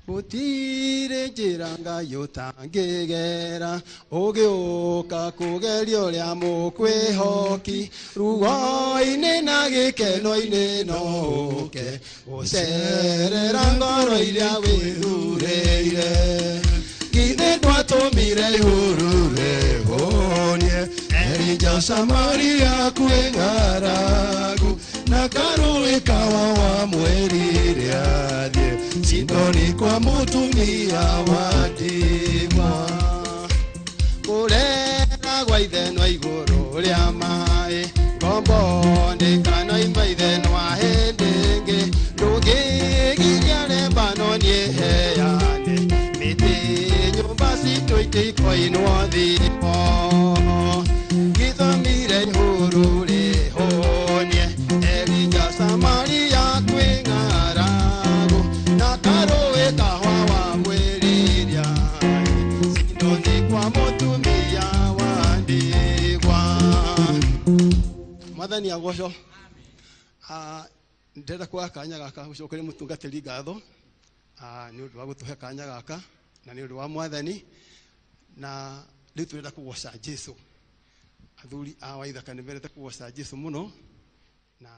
Gutire njĩra Ngai ũtangĩgera, ũgĩũka kũgeria ũrĩa mũkwĩhoki, ruo-inĩ na gĩkeno-inĩ no ũke, gũcerera ngoro iria wĩthurĩire. Githĩ ndwatũmire ihuru rĩhũnie, Elija Samaria kwĩ ng'aragu, na karũĩ kawa wa mweri athiĩ Sidoni kwa mũtumia wa ndigwa. Kũrera gwa ithenwa igũrũ rĩa maĩ, ngombo ndĩkanoima ithenwa hĩndĩ ĩngĩ, ndũngĩgiria Lebanoni ĩheane mĩtĩ, nyũmba citũ itikoinwo thimo. Gĩthomire ihuru rĩhũnie, Elija Samaria kwĩ ng'aragu, na karũĩ kahũa wa mwĩrĩria, Sidoni kwa mũtumia wa ndigwa. Mwathani agocwo. Ndĩrenda kuoya kanya gaka gũcokeria mũtungatĩri ngatho nĩ ũndũ wa gũtũhe kanya gaka na nĩ ũndũ wa Mwathani, na rĩu tũrenda kũgoca Jesũ. Athuri a Waithaka nĩ mendete kũgoca Jesũ mũno na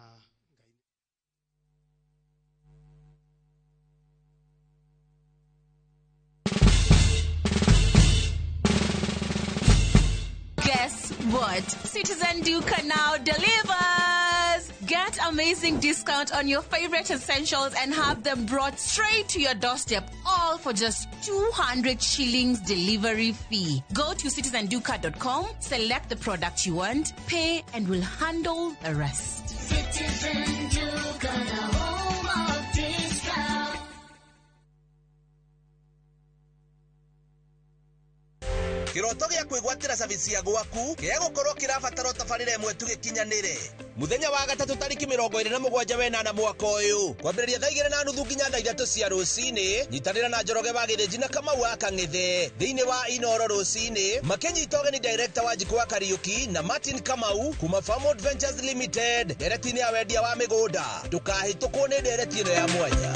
Guess what? Citizen Duka now delivers! Get amazing discount on your favorite essentials and have them brought straight to your doorstep, all for just 200 shillings delivery fee. Go to citizenduka.com, select the product you want, pay, and we'll handle the rest. Citizen Duka, the home of discount. Kiroto gĩa kwĩgwatĩra service ya gwaku gĩgũkorwo kĩrabatara tabarĩra ĩmwe tu gĩkinyanĩre. Mũthenya wa gatatũ tarĩki 27 wenana mwaka ũyũ kwambĩrĩria thaa 2:30 nginya thaa 3 cia rũcinĩ, nyitanĩra na Njoroge wa Gĩthĩnji na Kamau wa Kang'ethe thĩinĩ wa Inoro rũcinĩ makĩnyita ũgeni director wa Njikũ wa Kariuki na Martin Kamau kuma Farmwood Ventures Limited ndereti-inĩ ya wendia wa mĩgũnda. Ndũkahĩtũkwo nĩ ndereti ĩno ya mwanya.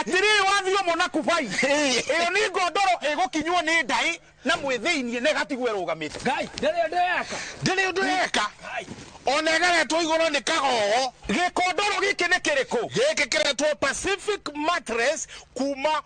Atiriri wathio mona kubai iyo ni ngondoro igukinywo ni ndai na mwithiinie na igatigwo irugamite. Ngai ndiri undu eka ona ĩgeretwo igũrũ nĩ kagogo. Gĩkondoro gĩkĩ nĩ kĩrĩkũ? Gĩkĩ kĩretwo Pacific Mattress kuma